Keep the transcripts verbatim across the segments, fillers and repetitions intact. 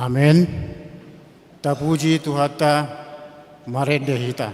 Amen. Tapuji Tuhanta, marende hita.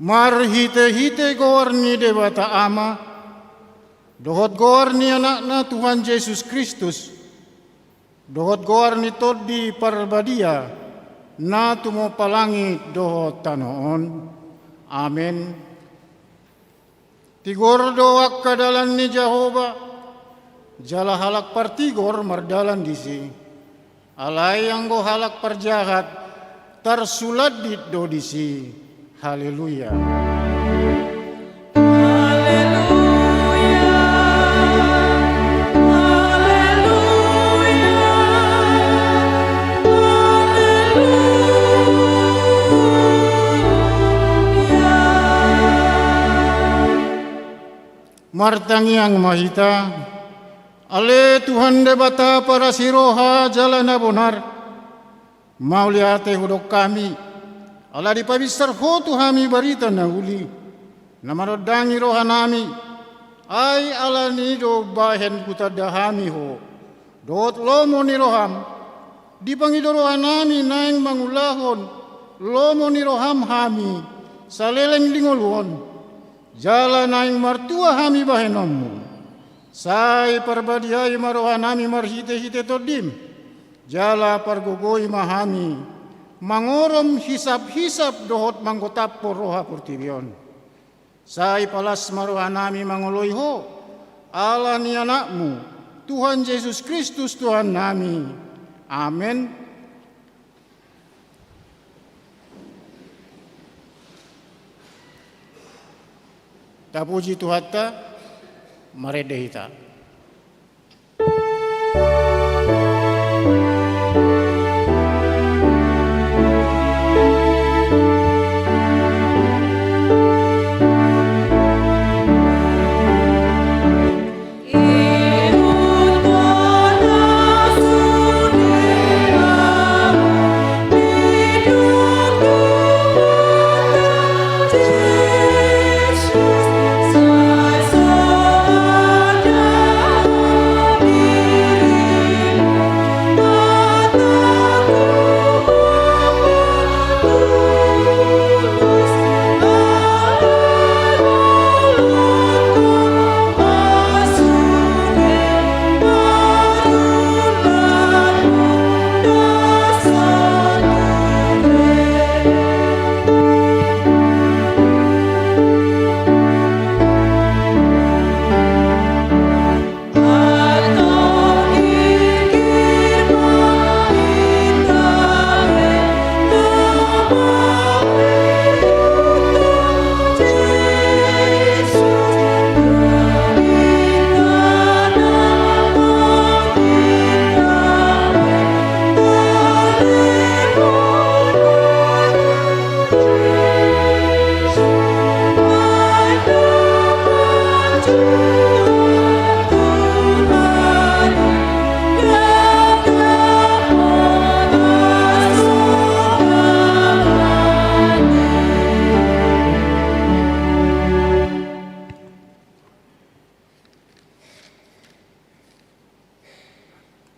Marhitehite goar ni Debata Ama, dohot goar ni Anakna Tuhan Jesus Kristus, dohot goar ni Tondi Parbadia, na tumompa langit dohot tano on. Amen. Tigor do angka dalan ni Jahowa, jala halak partigor mardalan disi. Alai anggo halak parjahat, tarsulandit do disi. Haleluya. Haleluya. Haleluya. Haleluya. Martangiang ma hita. Ale Tuhan Debata parasi roha jala na bonar, mauliate hudok hami, ala dipabinsar Ho tu hami barita na uli, na manondangi rohanami, ai alani do umbahen hutanda hami Ho dohot lomo ni roham, dipangido rohanami naeng mangulahon lomo ni roham hami, saleleng di ngolu on, jala naeng martua hami bahenonmu. Sai parbadiai ma rohanami marhitehite Tondim, jala pargogoi ma hami mangorom hisaphisap dohot manggotaphon roha portibi on. Sai palas ma rohanami mangoloi Ho, ala ni Anakmu, Tuhan Jesus Kristus Tuhannami. Amen. Tapuji Tuhanta, marende hita.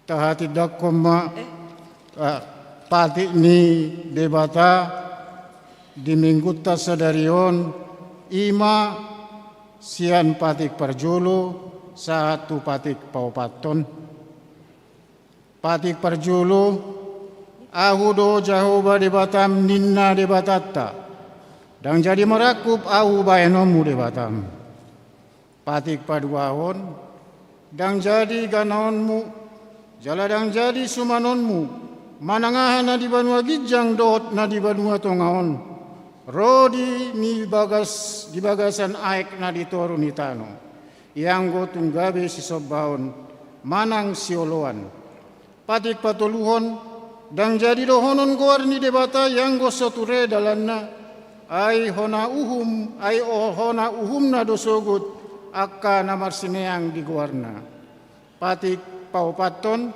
Tahatindangkon ma, eh, patik ni Debata di Minggunta sadari on, i ma sian patik parjolo sahat tu patik paopathon. Patik parjolo, Ahu do Jahowa Debatam, ninna Debatanta, ndang jadi marangkup Ahu bahenonmu Debatam. Patik paduahon, ndang jadi ganaonmu, jala ndang jadi sumanonmu, manang aha na di banua ginjang dohot na di banua tonga on, ro di ni bagas, di bagasan aek na di toru ni tano, ianggo tung gabe sisombaon manang sioloan. Patik patoluhon, ndang jadi dohonon goar ni Debata ianggo so ture dalanna, ai hona uhum, ai o-, hona uhumna do sogot angka na marsineang di goarna. Patik paopathon,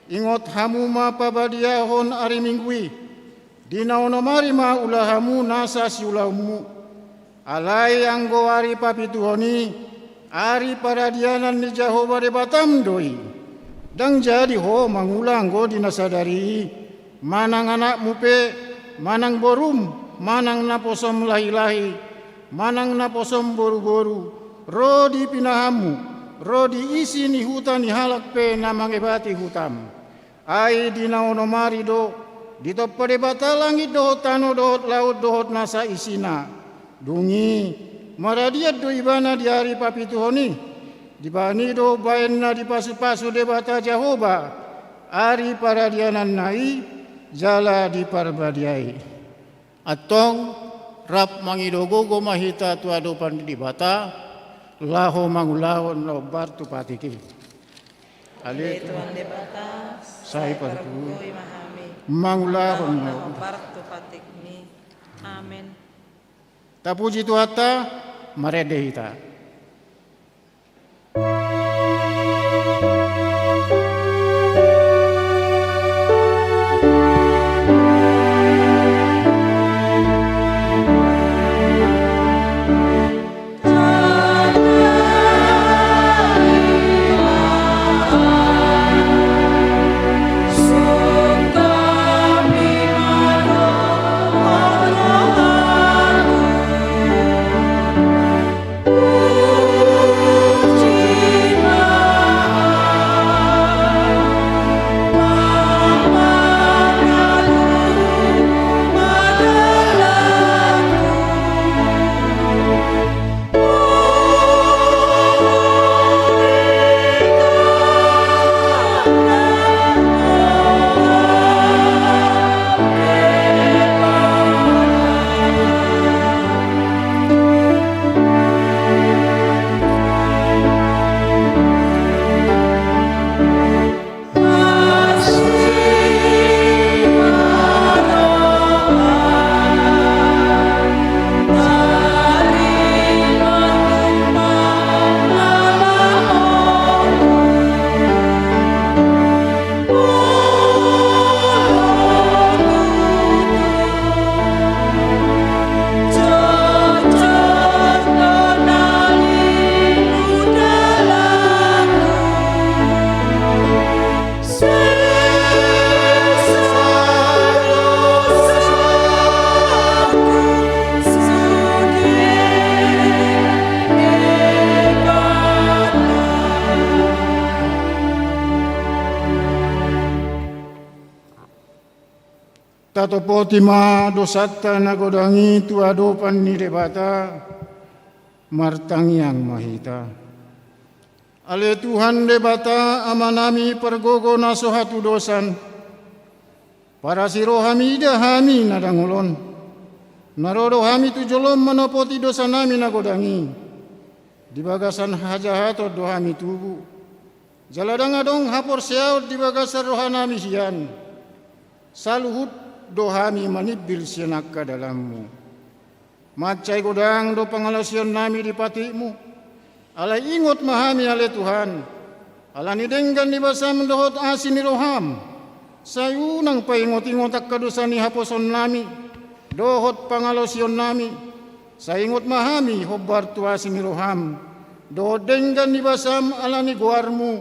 ingot hamu ma pabadiahon ari Minggu i, di na onom ari ma ula hamu nasa siulaonmu. Alai anggo ari papituhon i, ari paradianan ni Jahowa Debatam do i. Ndang jadi ho mangula anggo di na sadari i, manang anakmu pe, manang borum, manang naposom lahilahi, manang naposom boruboru, ro di pinahanmu, ro di isi ni huta ni halak pe na mangebati hutam. Ai di na onom ari do ditompa Debata langit dohot tano dohot laut dohot nasa isina. Dung i maradian do ibana di ari papituhon i. Dibahen i do baen na dipasupasu Debata Jahowa ari paradiananna i jala diparbadiai. Antong, rap mangido gogo ma hita tu adopan ni Debata, laho mangulahon na hombar tu patik i. Ale Tuhan Debata, sai pargogoi ma hami mangulahon na hombar tu patikmi. Amen. Tapuji Tuhanta, marende hita. Topoti ma dosanta na godang i tu adopan ni Debata, martangiang ma hita. Ale Tuhan Debata, Amanami pargogo na so hatudosan, parasi roham ida hami na dangol on. Na ro do hami tu jolom manopoti dosanami na godang i. Di bagasan hajahaton do hami tubu. Jala ndang adong haporseaon di bagasan rohanami hian. Saluhut do hami manimbil sian angka dalanmu. Mansai godang do pangalaosionnami di patikmu. Alai ingot ma hami ale Tuhan. Alani denggan ni basam dohot asi ni roham. Sai unang paingot-ingot angka dosa ni haposoonnami. Dohot pangalaosionnami. Sai ingot ma hami hombar tu asi ni roham. Dohot denggan ni basam alani goarmu.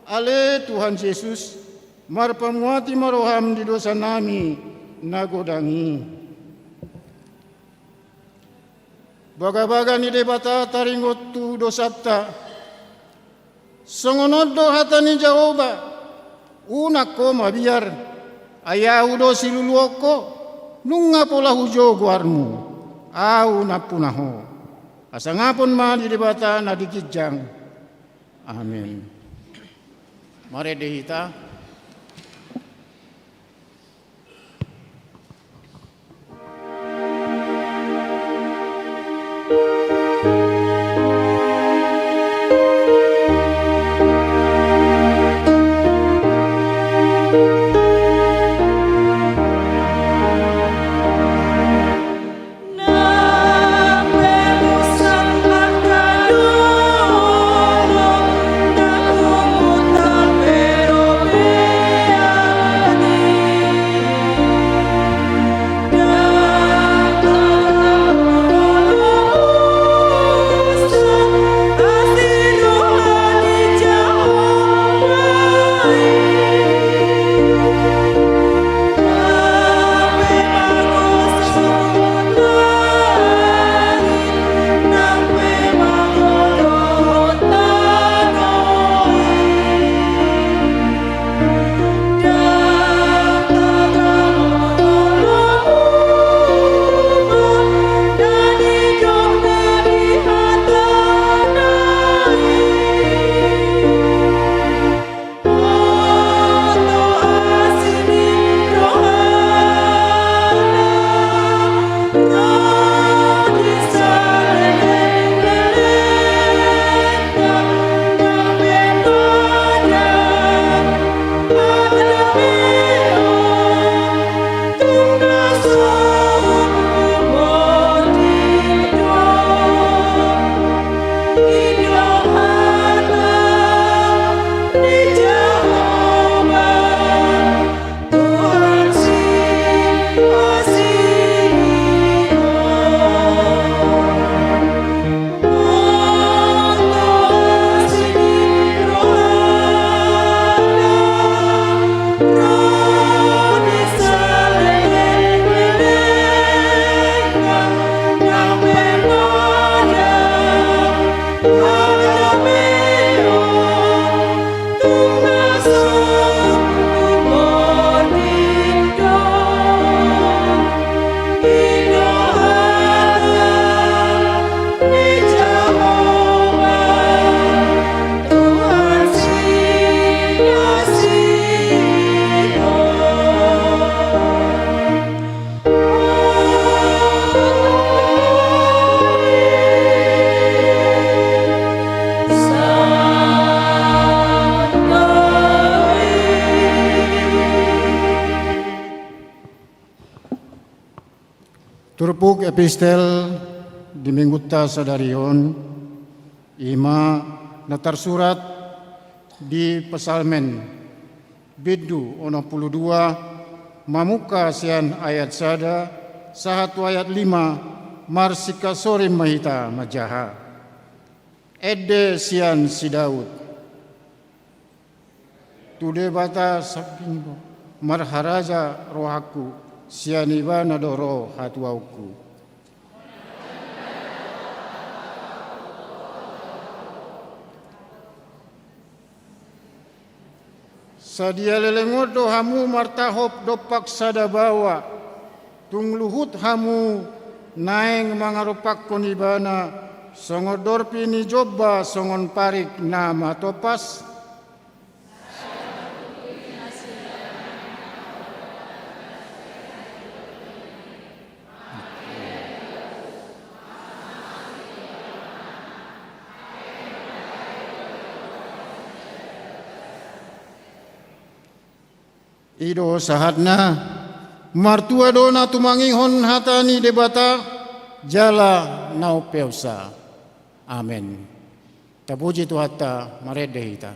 Ale Tuhan Jesus. Marpamuati ma roham di dosanami na godang i. Bagabaga ni Debata taringot tu dosanta. Songon on do hata ni Jahowa, unang ho mabiar, ai ahu do siluluon ho, nunga pola hujou goarmu, ahu nampuna ho. Hasangapon ma di Debata na di ginjang. Amen. Marende hita. Turpuk epistel di minggunta sadari on, i ma na tarsurat di Psalmen bindu onom pulu dua, mamungka sian ayat sada sahat tu ayat lima, marsingkasori ma hita manjaha. Ende sian si Daud. Tu Debata sambing do marharaja rohangku, sian Ibana do ro hatuaonku. Sadia leleng on do hamu martahop dompak sada baoa, tung luhut hamu naeng mangadompakkon Ibana, songon dorpi ni jomba, songon parik na matompas? I do sahatna. Martua do na tumangihon hata ni Debata, jala na umpeopsa. Amen. Tapuji Tuhanta, marende hita.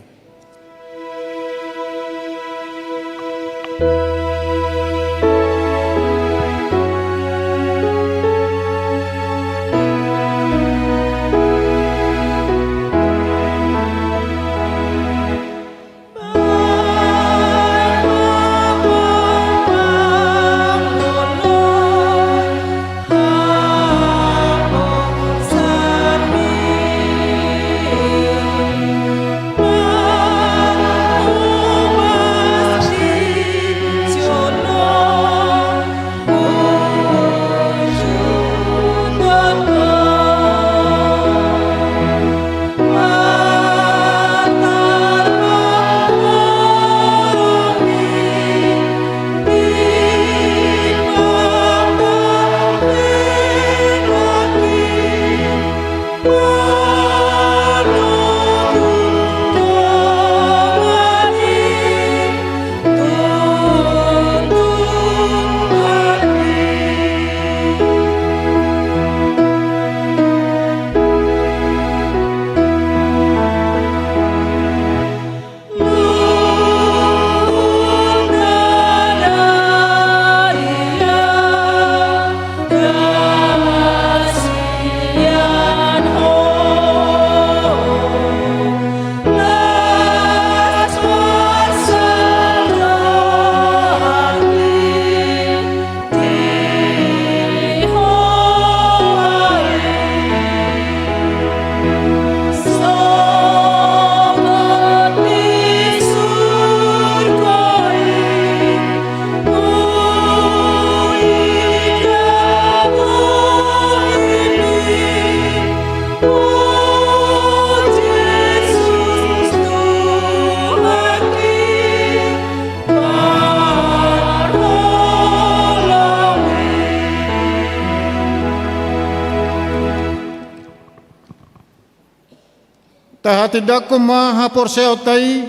Tahatindangkon ma haporseaonta i,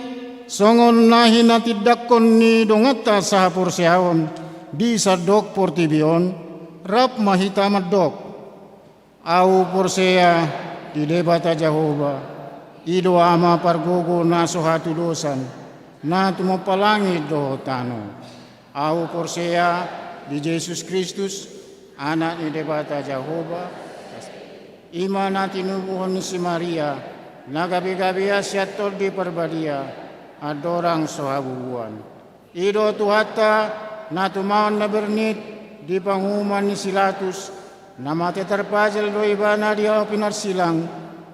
songon na hinatindangkon ni donganta sahaporseaon di sandok portibi on, rap ma hita mandok. Ahu porsea di Debata Jahowa, i do Ama pargogo na so hatudosan, na tumompa langit dohot tano. Ahu porsea di Jesus Kristus, Anak ni Debata Jahowa, i ma na tinubuhon ni si Maria, na gabegabean sian Tondi Parbadia, andorang so habubuhan. I do Tuhanta, na tumaon na bernit di panguhuman ni si Latus, na mate tarpajal do Ibana di ahu pinarsilang,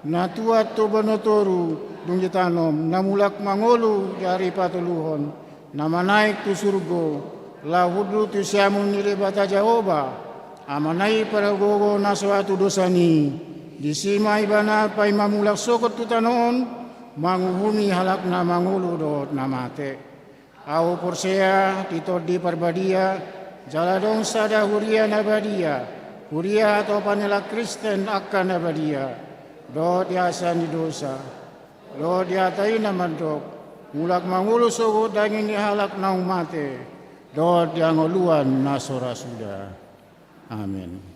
na tuat tu banua toru dung ditanom, na mulak mangolu di ari patoluhon, na manaek tu surgo, laho hundul tu siamun ni Debata Jahowa, Amana i pargogo na so hatudosan i. Disi ma Ibana paima mulak sogot tu tano on, manguhumi halak na mangolu dohot na mate. Ahu porsea di Tondi Parbadia, jala adong sada huria na badia, huria hatopan ni halak Kristen angka na badia, dohot di hasesaan ni dosa, dohot di hata i na mandok, mulak mangolu sogot daging ni halak naung mate, dohot di hangoluan na so ra suda. Amen.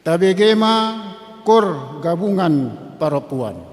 Tabege ma kor gabungan parompuan.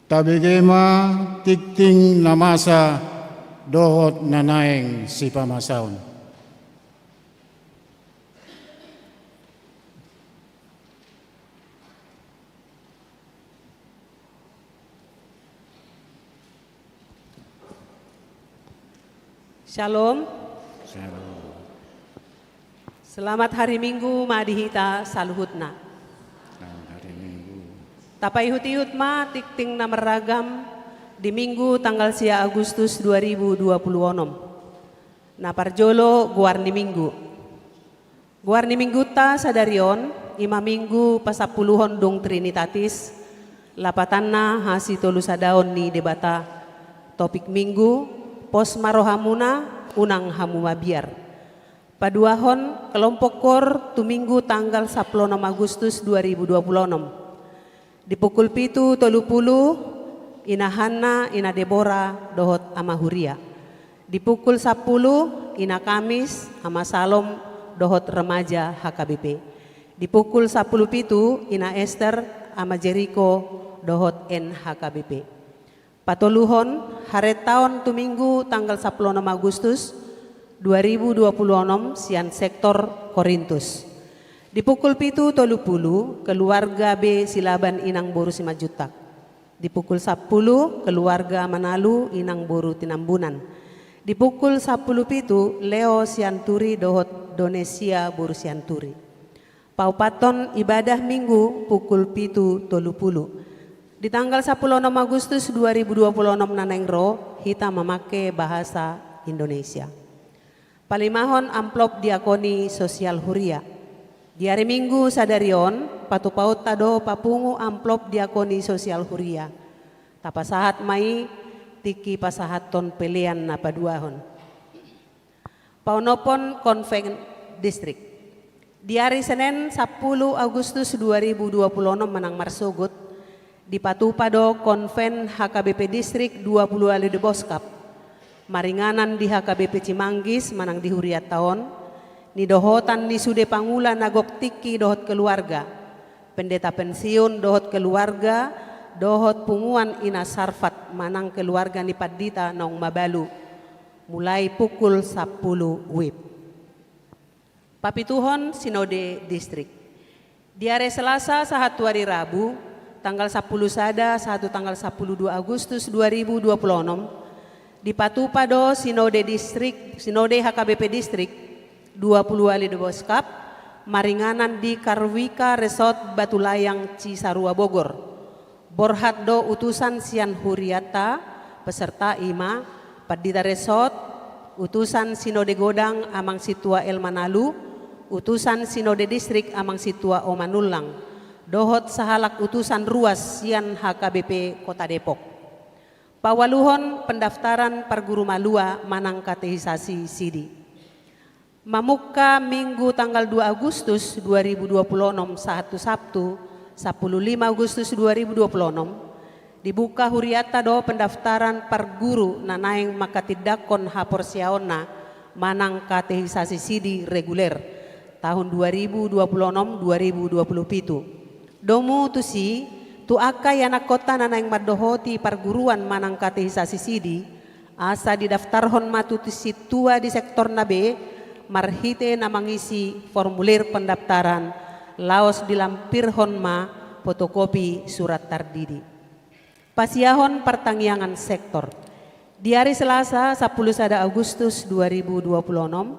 Tabege ma tingting na masa dohot na naeng sipamasaon. Shalom. Shalom. Selamat hari Minggu ma di hita saluhutna. Selamat hari Minggu. Tapaihut-ihut ma tingting na marragam di Minggu tanggal sia Agustus dua ribu dua puluh onom. Na parjolo, goar ni Minggu. Goar ni Minggunta sadari on, i ma Minggu pasampuluhon dung Trinitatis, lapatanna hasitolusadaon ni Debata. Topik Minggu, pos ma rohamuna, unang hamu mabiar. Paduahon, kelompok koor tu Minggu tanggal sampulu onom Agustus dua ribu dua puluh onom. Di pukul pitu tolu pulu, Ina Hanna, Ina Debora, dohot Ama Huria. Di pukul sampulu, Ina Kamis, Ama Salom, dohot remaja H K B P. Di pukul sampulu pitu, Ina Ester, Ama Jeriko, dohot N H K B P. Patoluhon, harentaon tu Minggu tanggal sampulu onom Agustus dua ribu dua puluh onom sian sektor Korintus. Di pukul pitu tolu pulu, keluarga B Silaban Inang Boru Simanjuntak. Di pukul sampulu, keluarga Manalu Inang Boru Tinambunan. Di pukul sampulu pitu, Leo Sianturi dohot Donesia Boru Sianturi. Paupathon ibadah Minggu pukul pitu tolu pulu. Di tanggal sampulu onom Agustus dua ribu dua puluh onom na naeng ro, hita mamangke bahasa Indonesia. Palimahon amplop diakoni sosial huria. Di ari Minggu sadari on, patupaonta do papungu amplop diakoni sosial huria. Tapasahat ma i tingki pasahathon pelean na paduahon. Paonomhon konven distrik. Di ari Senen sampulu Agustus dua ribu dua puluh onom manang marsogot, dipatupa do konven H K B P distrik dua pulu ualu di Boskap. Maringanan di H K B P Cimanggis manang di hurianta on, nidohotan ni sude pangula na gok tingki dohot keluarga, pendeta pensiun dohot keluarga, dohot punguan Ina Sarfat manang keluarga ni pandita naung mabalu. Mulai pukul sampulu wib. Papituhon sinode distrik. Di ari Selasa sahat tu ari Rabu, tanggal sampulu sada sahat tu tanggal sampulu dua Agustus dua ribu dua puluh onom, dipatupa do sinode distrik, sinode H K B P distrik dua pulu ualu di Boskap, maringanan di Karwika Resort Batu Layang Cisarua Bogor. Borhat do utusan sian hurianta, peserta i ma, pandita resort, utusan sinode godang Amang Sintua L Manalu, utusan sinode distrik Amang Sintua O Manullang, dohot sahalak utusan ruas sian H K B P Kota Depok. Paualuhon pendaftaran parguru malua manang katehisasi sidi. Mamungka Minggu tanggal dua Agustus dua ribu dua puluh onom sahat tu Sabtu, sampulu lima Agustus dua ribu dua puluh onom, dibuka hurianta do pendaftaran parguru na naeng manghatindanghon haporseaonna manang katehisasi sidi reguler tahun dua ribu dua puluh onom dua ribu dua puluh pitu. Domu tusi, tu angka ianakhonta na naeng mandohoti parguruan manang katehisasi sidi, asa didaftarhon ma tu sintua di sektorna be, marhite na mangisi formulir pendaftaran, laos dilampirhon ma fotokopi surat tardidi. Pasiahon partangiangan sektor. Di ari Selasa, sampulu sada Agustus dua ribu dua puluh onom,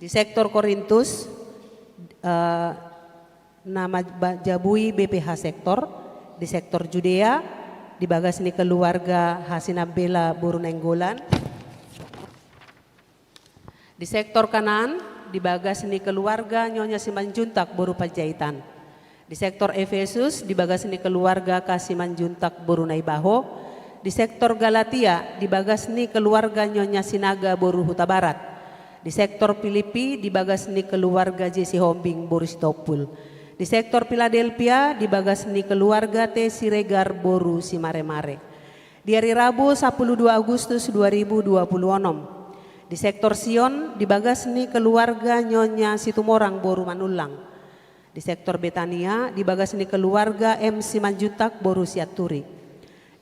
di sektor Korintus, eh, na ma-, ba-, jabui B P H sektor, di sektor Judea, di bagas ni keluarga Hasinambela boru Nainggolan, di sektor Kanaan, di bagas ni keluarga Nyonya Simanjuntak boru Panjaitan, di sektor Efesus, di bagas ni keluarga K Simanjuntak boru Naibaho, di sektor Galatia, di bagas ni keluarga Nyonya Sinaga boru Hutabarat, di sektor Filipi, di bagas ni keluarga J Sihombing boru Sitompul, di sektor Piladelpia, di bagas ni keluarga T Siregar boru Simaremare. Di ari Rabu, sampulu dua Agustus dua ribu dua puluh onom, di sektor Sion, di bagas ni keluarga Nyonya Situmorang boru Manullang. Di sektor Betania, di bagas ni keluarga M Simanjuntak boru Sianturi.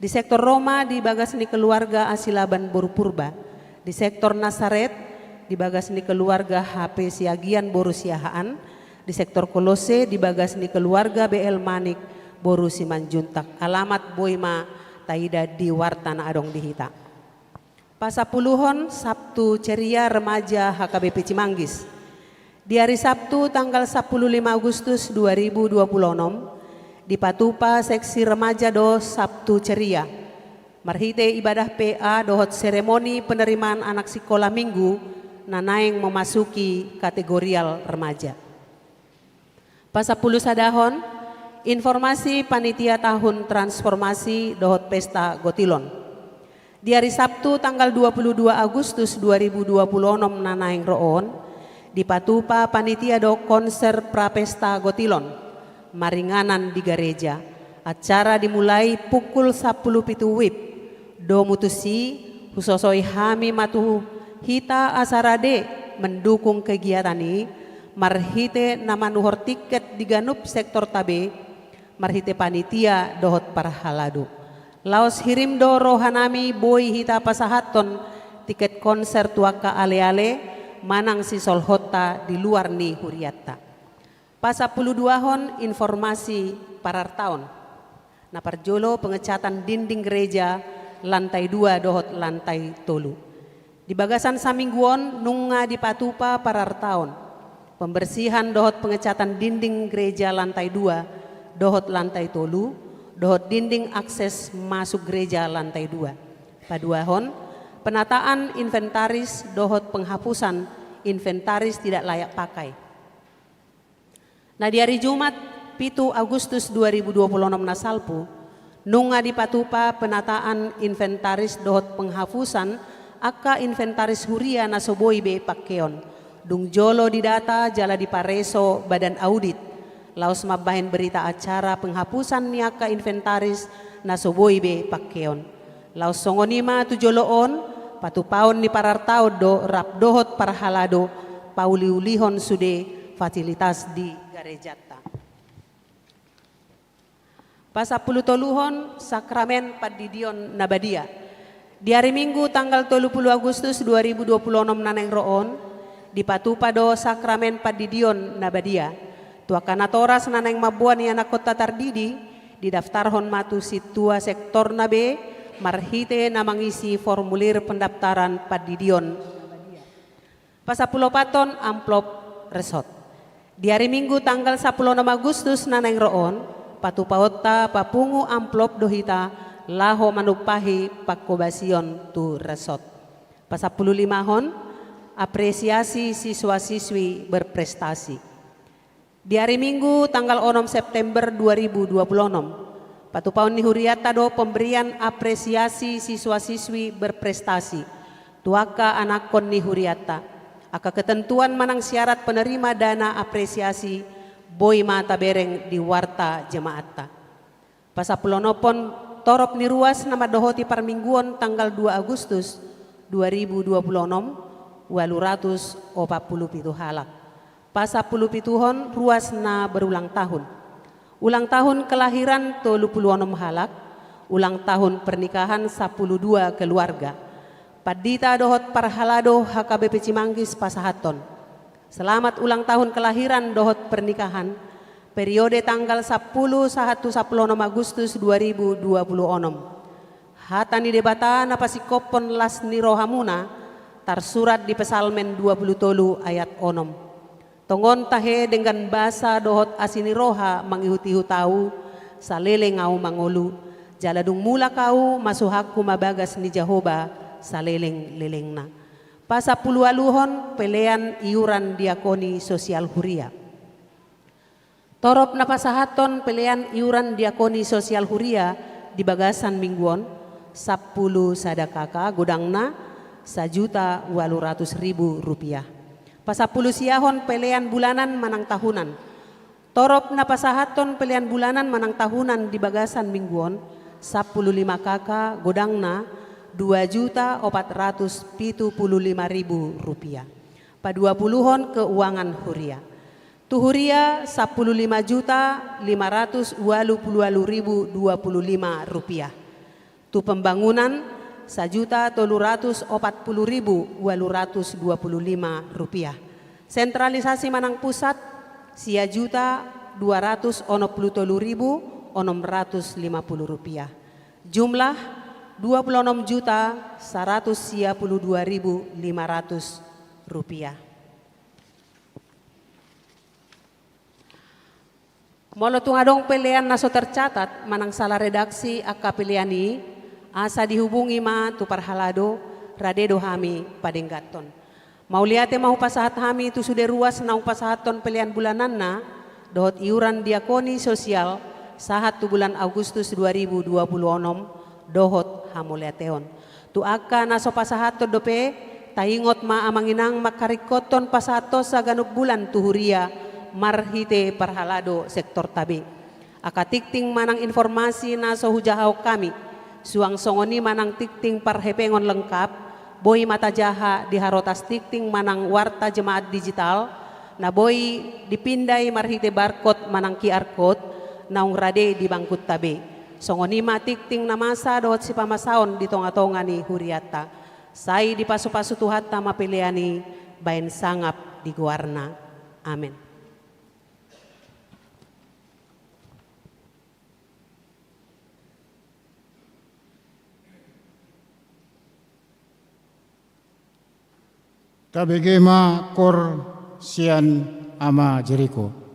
Di sektor Roma, di bagas ni keluarga Asilaban boru Purba. Di sektor Nasaret, di bagas ni keluarga H P Siagian boru Siahaan. Di sektor Kolose, di bagas ni keluarga B L Manik boru Simanjuntak. Alamat boi ma taida di warta na adong di hita. Pasampuluhon, Sabtu Ceria Remaja H K B P Cimanggis. Di hari Sabtu tanggal sampulu lima Agustus dua ribu dua puluh onom, dipatupa seksi remaja do Sabtu Ceria. Marhite ibadah P A dohot seremoni penerimaan anak sikola minggu na naeng memasuki kategorial remaja. Pasampulu sadahon, informasi panitia tahun transformasi dohot pesta gotilon. Di hari Sabtu tanggal dua puluh dua Agustus dua ribu dua puluh onom na naeng ro on, dipatupa panitia do konser prapesta gotilon maringanan di gareja. Acara dimulai pukul sampulu pitu wib. Domu tusi, husosoi hami ma tu hita asa rade mendukung kegiatan i, marhite na manuhor tiket di ganup sektor tabe, marhite panitia dohot parhalado. Laos hirim do rohanami boi hita pasahathon tiket konser tu angka aleale manang sisolhotta di luar ni huriatta. Pasampulu duahon, informasi parartaon. Na parjolo, pengecatan dinding gereja lantai dua dohot lantai tolu. Di bagasan saminggu on nunga dipatupa parartaon. Pembersihan dohot pengecatan dinding gereja lantai dua dohot lantai tolu, dohot dinding akses masuk gereja lantai dua. Paduahon, penataan inventaris dohot penghapusan inventaris tidak layak pakai. Na di ari Jumat, pitu Agustus dua ribu dua puluh onom na salpu, nunga dipatupa penataan inventaris dohot penghapusan angka inventaris huria na so boi be pangkeon. Dung jolo didata jala dipareso badan audit, laos mambahen berita acara penghapusan ni angka inventaris na so boi be pangkeon. Laos songon i ma tu jolo on, patupaon ni parartaon do rap dohot parhalado pauliulihon sude fasilitas di garejanta. Pasampulu toluhon, sakramen pandidion na badia. Di ari Minggu tanggal tolu puluh Agustus dua ribu dua puluh onom na naeng ro on, dipatupa do sakramen pandidion na badia. Tu angka natoras na naeng mamboan ianakkonta tardidi, didaftarhon ma tu sintua sektorna be marhite na mangisi formulir pendaftaran pandidion. Pasampulu opathon, amplop resort. Di ari Minggu tanggal sampulu onom Agustus na naeng ro on, patupaonta papungu amplop do hita laho manumpahi pangkobasion tu resort. Pasampulu limahon, apresiasi siswa-siswi berprestasi. Di ari Minggu tanggal onom September dua ribu dua puluh onom, patupaon ni huriatta do pemberian apresiasi siswa-siswi berprestasi tu angka anakkon ni huriatta. Angka ketentuan manang syarat penerima dana apresiasi boi ma tabereng di warta jemaatta. Pasampulu onomhon, torop ni ruas na mandohoti parmingguon tanggal dua Agustus dua ribu dua puluh onom, ualu ratus opat pulu pitu halak. Pasampulu pituhon, ruas na berulang tahun. Ulang tahun kelahiran tolu pulu onom halak, ulang tahun pernikahan sampulu dua keluarga. Pandita dohot parhalado H K B P Cimanggis pasahathon selamat ulang tahun kelahiran dohot pernikahan, periode tanggal sampulu sahat tu sampulu onom Agustus dua ribu dua puluh onom. Hata ni Debata na pasingkophon las ni rohamuna, tarsurat di Psalmen dua pulu tolu ayat onom. Tongon tahe denggan basa dohot asi ni roha mangihut-ihut ahu, saleleng ahu mangolu, jala dung mulak ahu masuhangku ma bagas ni Jahowa saleleng-lelengna. Pasampulu ualuhon, pelean iuran diakoni sosial huria. Torop na pasahathon pelean iuran diakoni sosial huria di bagasan minggu on, sampulu sada K K, godangna sajuta ualu ratus ribu rupiah. Pasampulu siahon, pelean bulanan manang tahunan. Torop na pasahathon pelean bulanan manang tahunan di bagasan minggu on, sampulu lima K K, godangna dua juta opat ratus pitu pulu lima ribu rupiah. Paduapuluhon, keuangan huria. Tu huria, sampulu lima juta lima ratus ualu pulu ualu ribu dua pulu lima rupiah. Tu pembangunan, sajuta tolu ratus opat pulu ribu ualu ratus dua pulu lima rupiah. Sentralisasi manang pusat, sia juta dua ratus onom pulu tolu ribu onom ratus lima pulu rupiah. Jumlah, dua pulu onom juta saratus sia pulu dua ribu lima ratus rupiah. Molo tung adong pelean na so tercatat manang salah redaksi angka pelean i, asa dihubungi ma tu parhalado, rade do hami padengganhon. Mauliate ma hupasahat hami tu sude ruas naung pasahathon pelean bulananna dohot iuran diakoni sosial sahat tu bulan Agustus dua ribu dua pulu onom, dohot hamauliateon. Tu angka na so pasahathon dope, taingot ma amang inang mangharingkothon pasahathonsa ganup bulan tu huria marhite parhalado sektorta be. Angka tingting manang informasi na so hujahahon hami, suang songon i manang tingting parhepengon lengkap, boi ma tajaha di harotas tingting manang warta jemaat digital, na boi dipindai marhite barcode manang Q R code, naung rade di bangkunta be. Songon i ma tingting na masa dohot sipamasaon di tongatonga ni hurianta. Sai dipasupasu Tuhanta ma pelean i baen sangap di goarna. Amen. Tabege ma kor sian Ama Jeriko.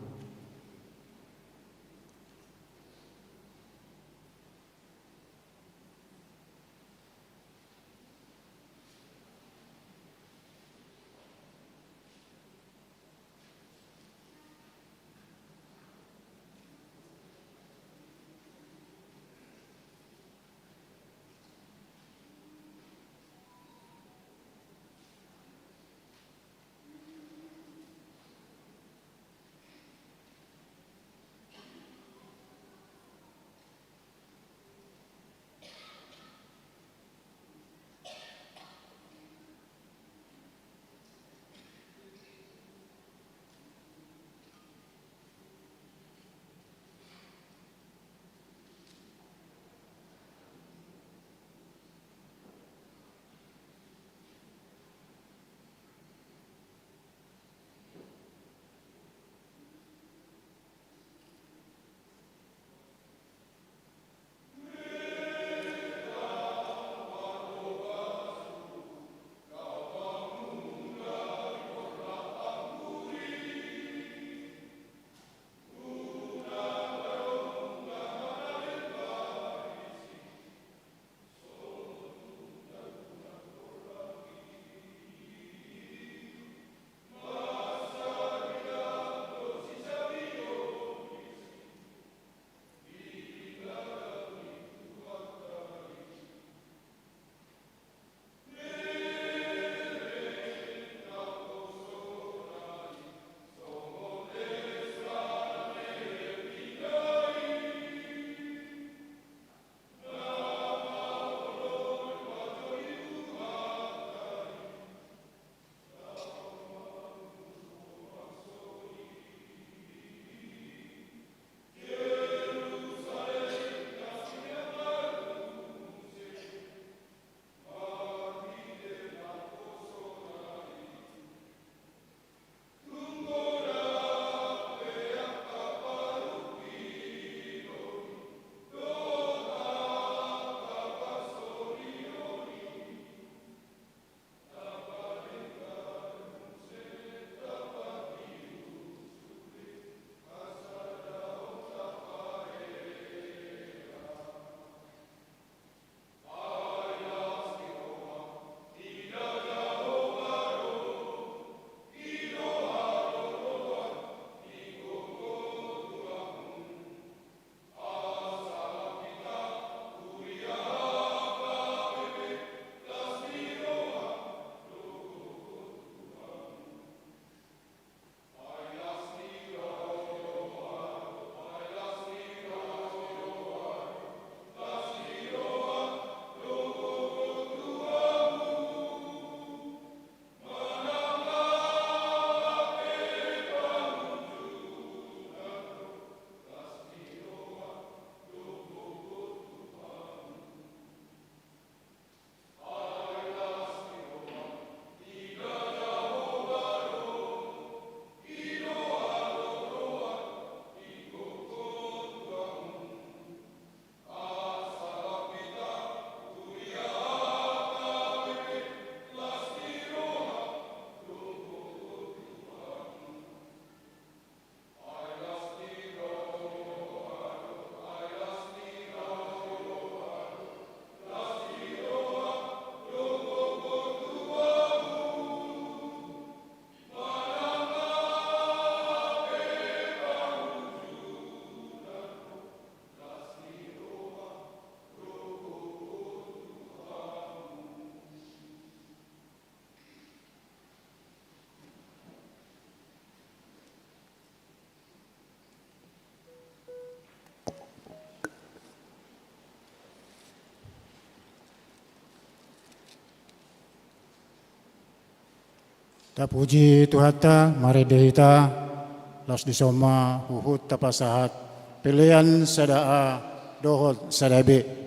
Tapuji Tuhanta, marende hita, laos dison ma huhut tapasahat pelean sada A dohot sada B.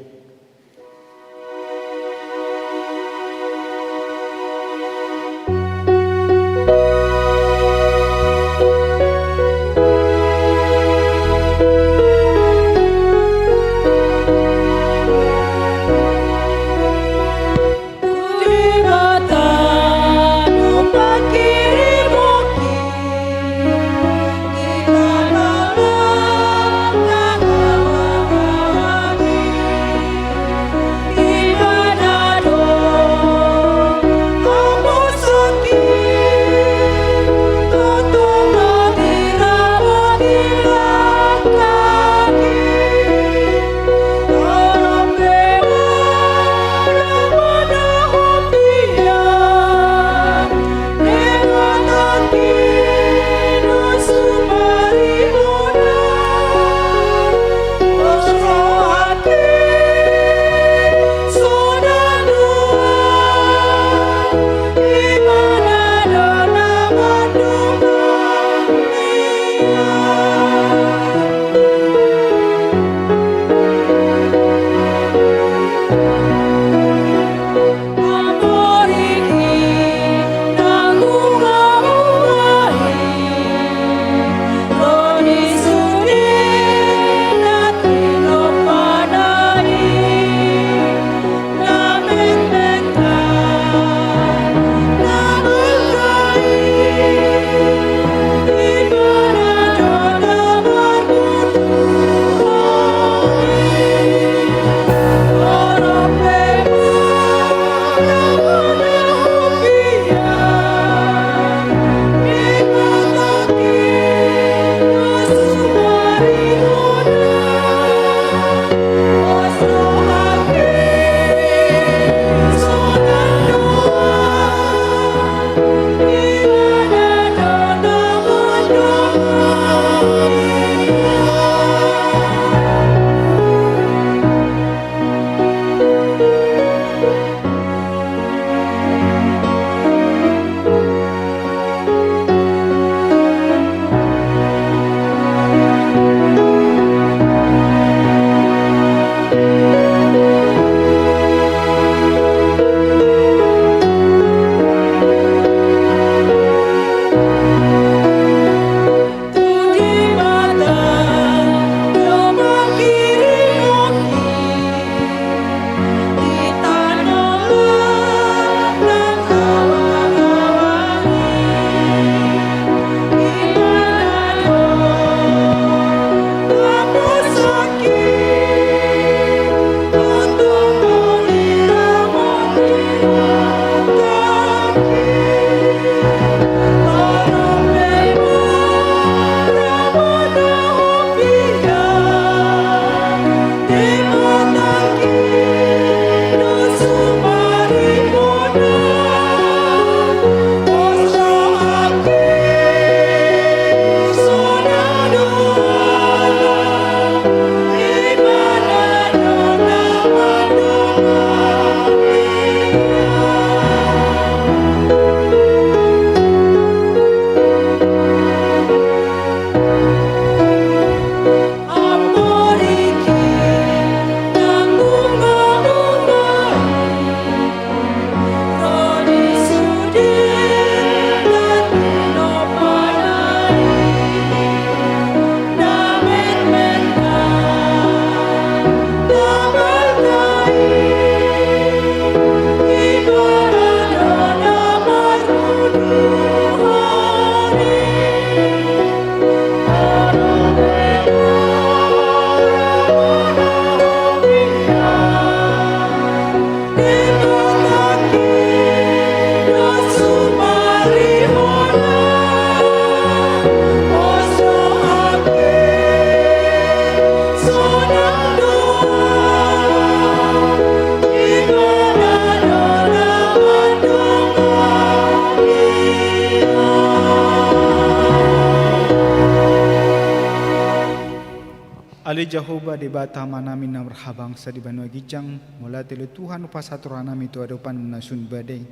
Ale Jahowa Debata Amanami na marhabangsa di banua ginjang, mauliate do Tuhan hupasahat rohanami tu adopanMu na sun badai.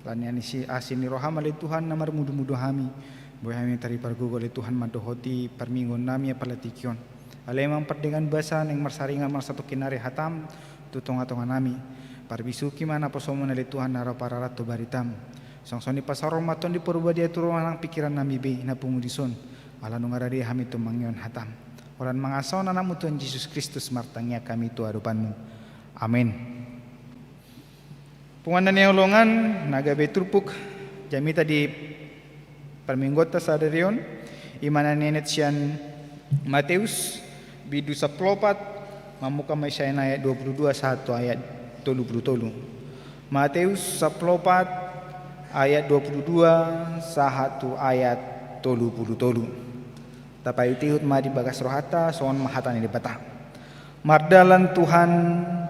Alani asi, asi ni roham ale Tuhan na marmudu-mudu hami. Boi hami taripargogoi ale Tuhan mandohoti parmingguon nami apala tingki on. Alai amang pardenggan basa naeng marsaringan marsatongkin ari hatam tu tonga-tonga nami. Parbisuhi ma naposomu on ale Tuhan na ro pararathon tu baritam. Songon i pasaor ma Tondi Parbadia tu roha nang pingkiran nami be na pungu dison. Ala nunga rade hami tumangihon hatam. Holan mangasuhon anakmu Tuhan Jesus Kristus martangiang hami tu adopanmu. Amen. Punguan na hinaholongan na gabe turpuk jamita di parmingguonta sadari on, i ma na nienet sian Mateus, bindu sampulu opat, mamungka ma sian ayat dua pulu dua sahat tu ayat tolu pulu tolu. Mateus sampulu opat ayat dua pulu dua sahat tu ayat tolu pulu tolu. Tapaihut-ihut ma di bagas rohanta, songon on ma hata ni Debata. Mardalan Tuhan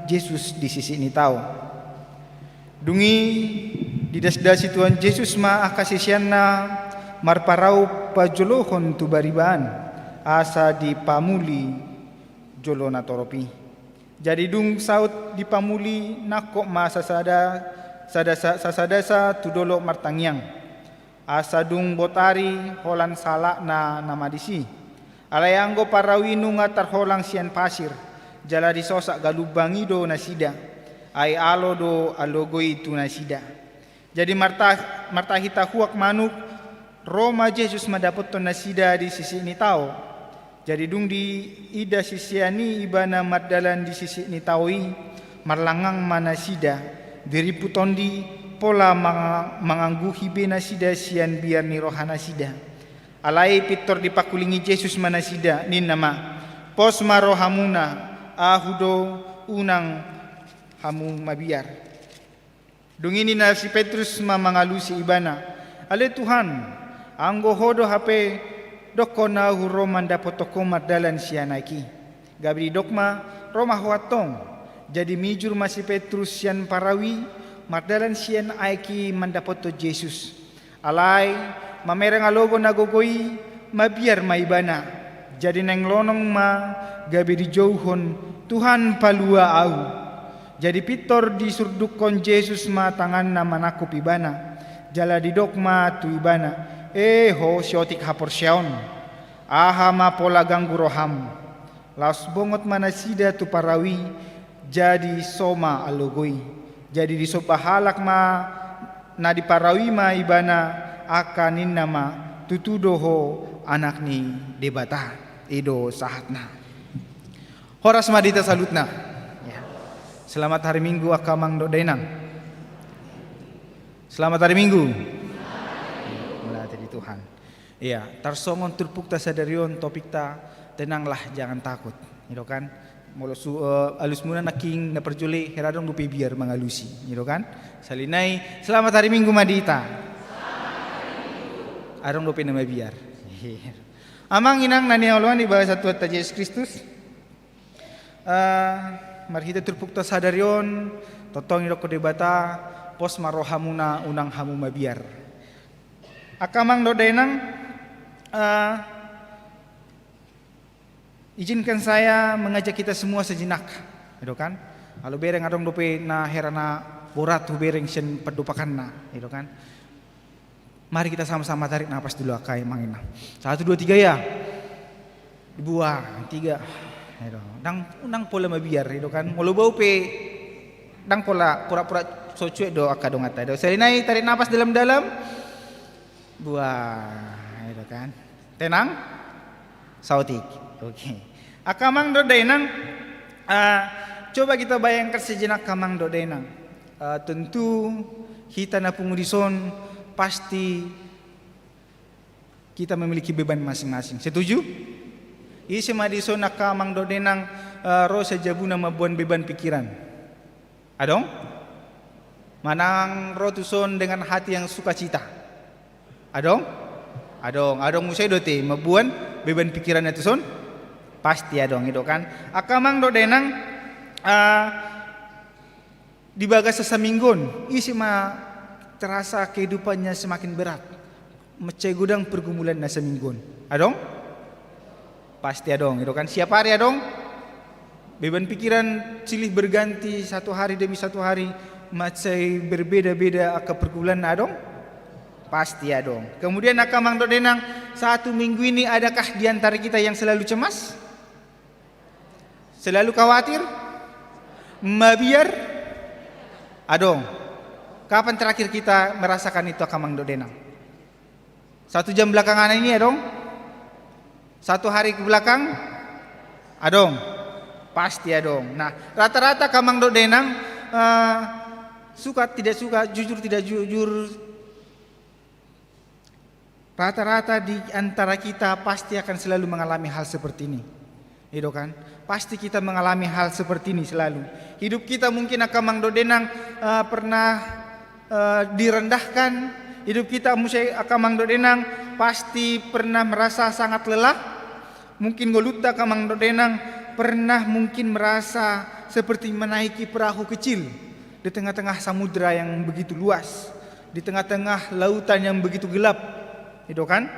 Jesus di sisik ni tao. Dung i didasdasi Tuhan Jesus ma angka siseanna marparau pajolohon tu bariba an, asa dipamuli jolo natorop i. Jadi dung saut dipamuli, nangkok ma sasada, sada, sa-, sasadasa tu dolok martangiang. Asa dung bot ari holan salakna nama disi. Alai anggo parau i nunga tarholang sian pasir, jala disosak galumbang i do nasida. Ai alo do alogoi tu nasida. Jadi marta-, martahi tahuak manuk, ro ma Jesus mandapothon nasida di sisik ni tao. Jadi dung diida sisean i Ibana mardalan di sisik ni tao i, marlangang ma nasida, dirimpu tondi, pola manga-, mangangguhi be nasida sian biar ni rohanasida. Alai pintor dipangkulingi Jesus ma nasida, ninna ma: Pos ma rohamuna, Ahu do, unang hamu mabiar. Dung i ninna si Petrus ma mangalusi Ibana: Ale Tuhan, anggo Ho do hape, dokkon ahu ro mandapothon Ho mardalan sian aek i. Gabe didok ma: Ro ma ho antong. Jadi mijur ma si Petrus sian parau i, mardalan sian aek i mandapothon Jesus. Alai mamereng alogo na gogo i, mabiar ma ibana. Jadi naeng lonong ma, gabe dijouhon: Tuhan, palua ahu. Jadi pintor disurdukhon Jesus ma tanganna manangkup ibana, jala didok ma tu ibana: E ho siotik haporseaon, aha ma pola ganggu roham? Laos bongot ma nasida tu parau i, jadi so ma alogo i. Jadi disomba halak ma na di parau i ma ibana, angka ninna ma: Tutu do ho Anak ni Debata. I do sahatna. Horas ma di hita saluhutna. Ya. Selamat hari Minggu angka amang dohot dainang. Selamat hari Minggu. Mauliate di Tuhan. Iya, tarsongon turpukta sadari on, topikta: Tenanglah, jangan takut. I do kan? Molo su-, eh, alusmuna nangkin na parjolo i, hera adong dope biar mangalusi. I do kan? Sahali nai, selamat hari Minggu ma di hita. Adong dope na mabiar. Amang inang na hinaholongan di bagasan Tuhanta Jesus Kristus. Eh, marhite turpukta sadari on, tongtong didok Debata: Pos ma rohamuna, unang hamu mabiar. Angka amang dohot dainang, eh, izinkan saya mengajak kita semua sejenak, i do kan? Alo bereng adong dope na hera na borat hubereng sian pandopakanna, i do kan? Mari kita sama-sama tarik napas dulu, angka amang inang. Satu, dua, tiga, ya. Dibuang, tiga. I do. Ndang, ndang pola mabiar, i do kan? Molo bau pe, ndang pola, pura-pura so cuek do angka donganta, i do. Sahali nai tarik napas dalam-dalam. Buang, i do kan? Tenang? Saotik. Oke. Angka amang dohot dainang, eh, coba kita bayangkan sejenak, angka amang dohot dainang. Eh, tentu hita na pungu dison pasti kita memiliki beban masing-masing. Setuju? Ise ma dison, angka amang dohot dainang, eh, ro sian jabuna mamboan beban pikiran? Adong? Manang ro tuson dengan hati yang sukacita? Adong? Adong. Adong muse do ate mamboan beban pikiranna tuson? Pasti adong, i do kan? Angka amang dohot dainang, ah, di bagasan saminggu on, ise ma terasa kehidupannya semakin berat, mansai godang pergumulan na saminggu on? Adong? Pasti adong, i do kan? Siap ari adong. Beban pikiran silih berganti satu hari demi satu hari. Mansai berbeda-beda angka pergumulan, adong? Pasti adong. Kemudian angka amang dohot inang, satu minggu ini adakah di antara kita yang selalu cemas? Selalu khawatir? Mabiar? Adong. Kapan terakhir kita merasakan itu, angka amang dohot inang? Satu jam belakangan ini adong? Satu hari ke belakang? Adong. Pasti adong. Nah, rata-rata angka amang dohot inang, eh, suka tidak suka, jujur tidak jujur, rata-rata di antara kita pasti akan selalu mengalami hal seperti ini. Ido kan? Pasti kita mengalami hal seperti ini selalu. Hidup kita mungkin, angka amang dohot inang, eh, pernah, eh, direndahkan. Hidup kita muse, angka amang dohot inang, pasti pernah merasa sangat lelah. Mungkin ngolunta, angka amang dohot inang, pernah mungkin merasa seperti menaiki perahu kecil di tengah-tengah samudra yang begitu luas, di tengah-tengah lautan yang begitu gelap. Ido kan?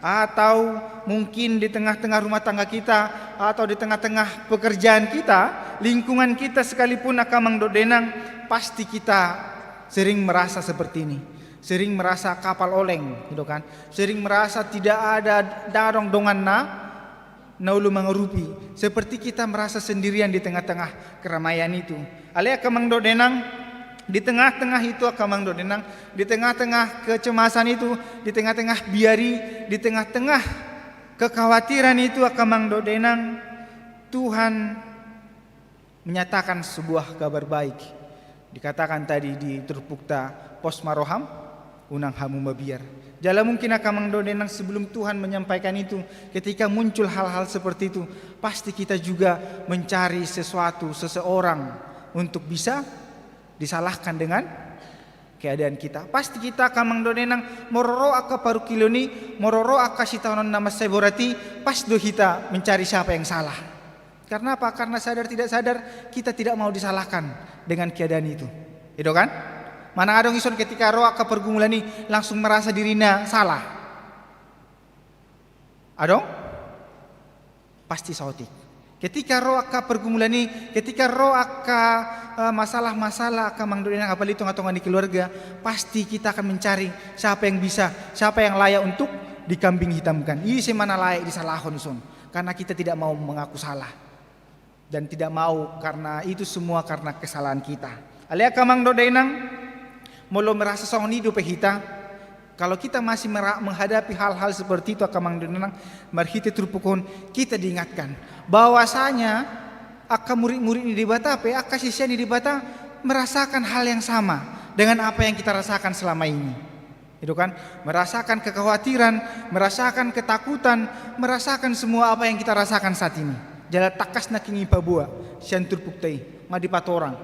Atau mungkin di tengah-tengah rumah tangga kita, atau di tengah-tengah pekerjaan kita, lingkungan kita sekalipun, angka amang dohot inang, pasti kita sering merasa seperti ini. Sering merasa kapal oleng, ido kan? Sering merasa tidak ada, ndang adong donganna na olo mangurupi, seperti kita merasa sendirian di tengah-tengah keramaian itu. Alai, angka amang dohot inang, di tengah-tengah itu, angka amang dohot inang, di tengah-tengah kecemasan itu, di tengah-tengah biari, di tengah-tengah kekhawatiran itu, angka amang dohot inang, Tuhan menyatakan sebuah kabar baik. Dikatakan tadi di turpukta, pos ma roham, unang hamu mabiar. Jala mungkin, angka amang dohot inang, sebelum Tuhan menyampaikan itu, ketika muncul hal-hal seperti itu, pasti kita juga mencari sesuatu, seseorang untuk bisa disalahkan dengan keadaan kita. Pasti kita, angka amang dohot inang, molo ro angka parungkilon i, molo ro angka sitaonon na mansai borat i, pas do hita mencari siapa yang salah. Karena apa? Karena sadar tidak sadar, kita tidak mau disalahkan dengan keadaan itu. Ido kan? Manang adong ison ketika ro angka pergumulan i langsung merasa dirina salah. Adong? Pasti saotik. Ketika ro angka pergumulan i, ketika ro angka, eh, masalah-masalah, angka amang dohot inang, apalagi tonga-tonga ni keluarga, pasti kita akan mencari siapa yang bisa, siapa yang layak untuk dikambing hitamkan. Ise ma na layak disalahon ison. Karena kita tidak mau mengaku salah. Dan tidak mau, karena itu semua karena kesalahan kita. Alai, angka amang dohot inang, molo merasa songon i dope hita, kalau kita masih mera-, menghadapi hal-hal seperti itu, angka amang dohot inang, marhite turpuk on, kita diingatkan bahwasanya angka murid-murid ni Debata pe, angka sisean ni Debata merasakan hal yang sama dengan apa yang kita rasakan selama ini. Ido kan? Merasakan kekhawatiran, merasakan ketakutan, merasakan semua apa yang kita rasakan saat ini. Jala tangkas nangkin i paboa sian turpukta i, ma dipatorang.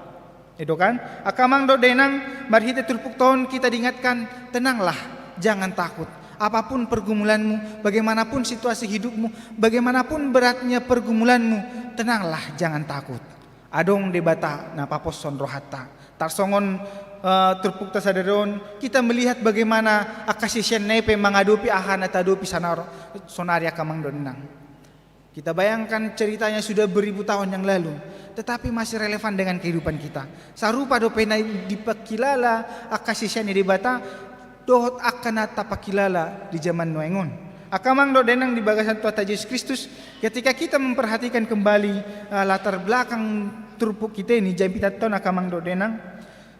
Ido kan? Angka amang dohot inang, marhite turpukta on kita diingatkan, tenanglah, jangan takut. Apapun pergumulanmu, bagaimanapun situasi hidupmu, bagaimanapun beratnya pergumulanmu, tenanglah, jangan takut. Adong Debata na paposhon rohanta. Tarsongon, eh, turpukta sadari on, kita melihat bagaimana angka sisean na i pe mangadopi aha na taadopi sanaro-, sonari, angka amang dohot inang. Kita bayangkan ceritanya sudah beribu tahun yang lalu, tetapi masih relevan dengan kehidupan kita. Sarupa dope na dipangkilala angka sisean ni Debata dohot angka na tapangkilala di jaman nuaeng on. Angka amang dohot inang di bagasan Tuhanta Jesus Kristus, ketika kita memperhatikan kembali, eh, latar belakang turpuk kita ini, jamita on, angka amang dohot inang,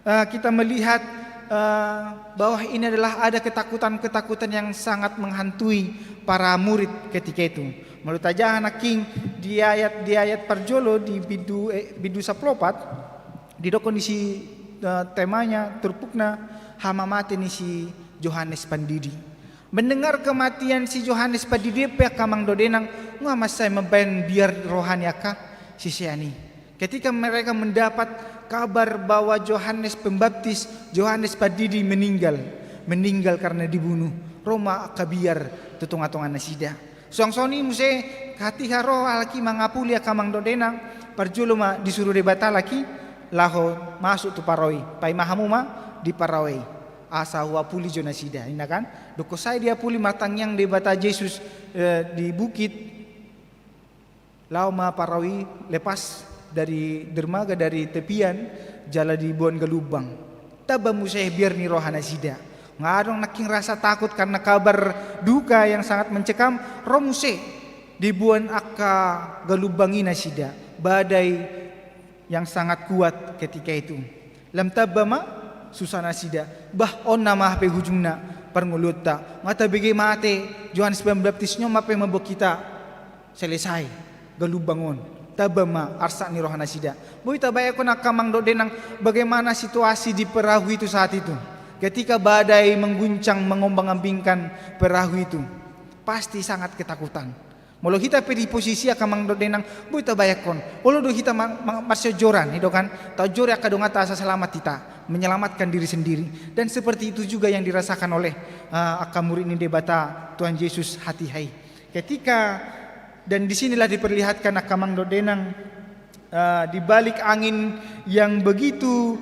eh, kita melihat, eh, bahwa ini adalah ada ketakutan-ketakutan yang sangat menghantui para murid ketika itu. Molo tajaha nangkin di ayat, di ayat parjolo di bindu, eh, bindu sampulu opat, didok on disi, eh, temanya, turpukna, hamamate ni si Johannes Pandidi. Mendengar kematian si Johannes Pandidi pe, angka amang dohot inang, nunga mansai mambaen biar roha ni angka sisean i. Ketika mereka mendapat kabar bahwa Johannes Pembaptis, Johannes Pandidi meninggal, meninggal karena dibunuh, ro ma angka biar tu tonga-tonga nasida. Suang songon i muse, hatiha ro halak i mangapuli, angka amang dohot inang, parjolo ma disuru Debata halak i laho masuk tu parau i, paima hamu ma di parau i, asa huapuli jo nasida, ninna kan? Dung sai diapuli, martangiang Debata Jesus, eh, di bukit, laho ma parau i lepas dari dermaga, dari tepian, jala diboan galumbang. Tamba muse biar ni roha nasida. Nga adong nangkin rasa takut karena kabar duka yang sangat mencekam, ro muse diboan angka galumbang i nasida. Badai yang sangat kuat ketika itu. Lam tamba ma susa nasida. Bah, on nama hape ujungna parngoluonta. Nga tabege mate Johannes Pembaptis, on ma pe mambuat hita selesai galumbang on. Tamba ma arsak ni roha nasida. Boi tabayangkon angka amang dohot inang, bagaimana situasi di perahu itu saat itu. Ketika badai mengguncang, mengombang-ambingkan perahu itu, pasti sangat ketakutan. Molo hita pe di posisi angka amang dohot inang, boi tabayangkon. Olo do hita ma-, ma-, marsianjuran, i do kan? Taanjuri angka donganta asa selamat hita, menyelamatkan diri sendiri. Dan seperti itu juga yang dirasakan oleh, eh, angka murid ni Debata, Tuhan Yesus hatiha i. Ketika, dan di sinilah diperlihatkan angka amang dohot inang, eh, di balik angin yang begitu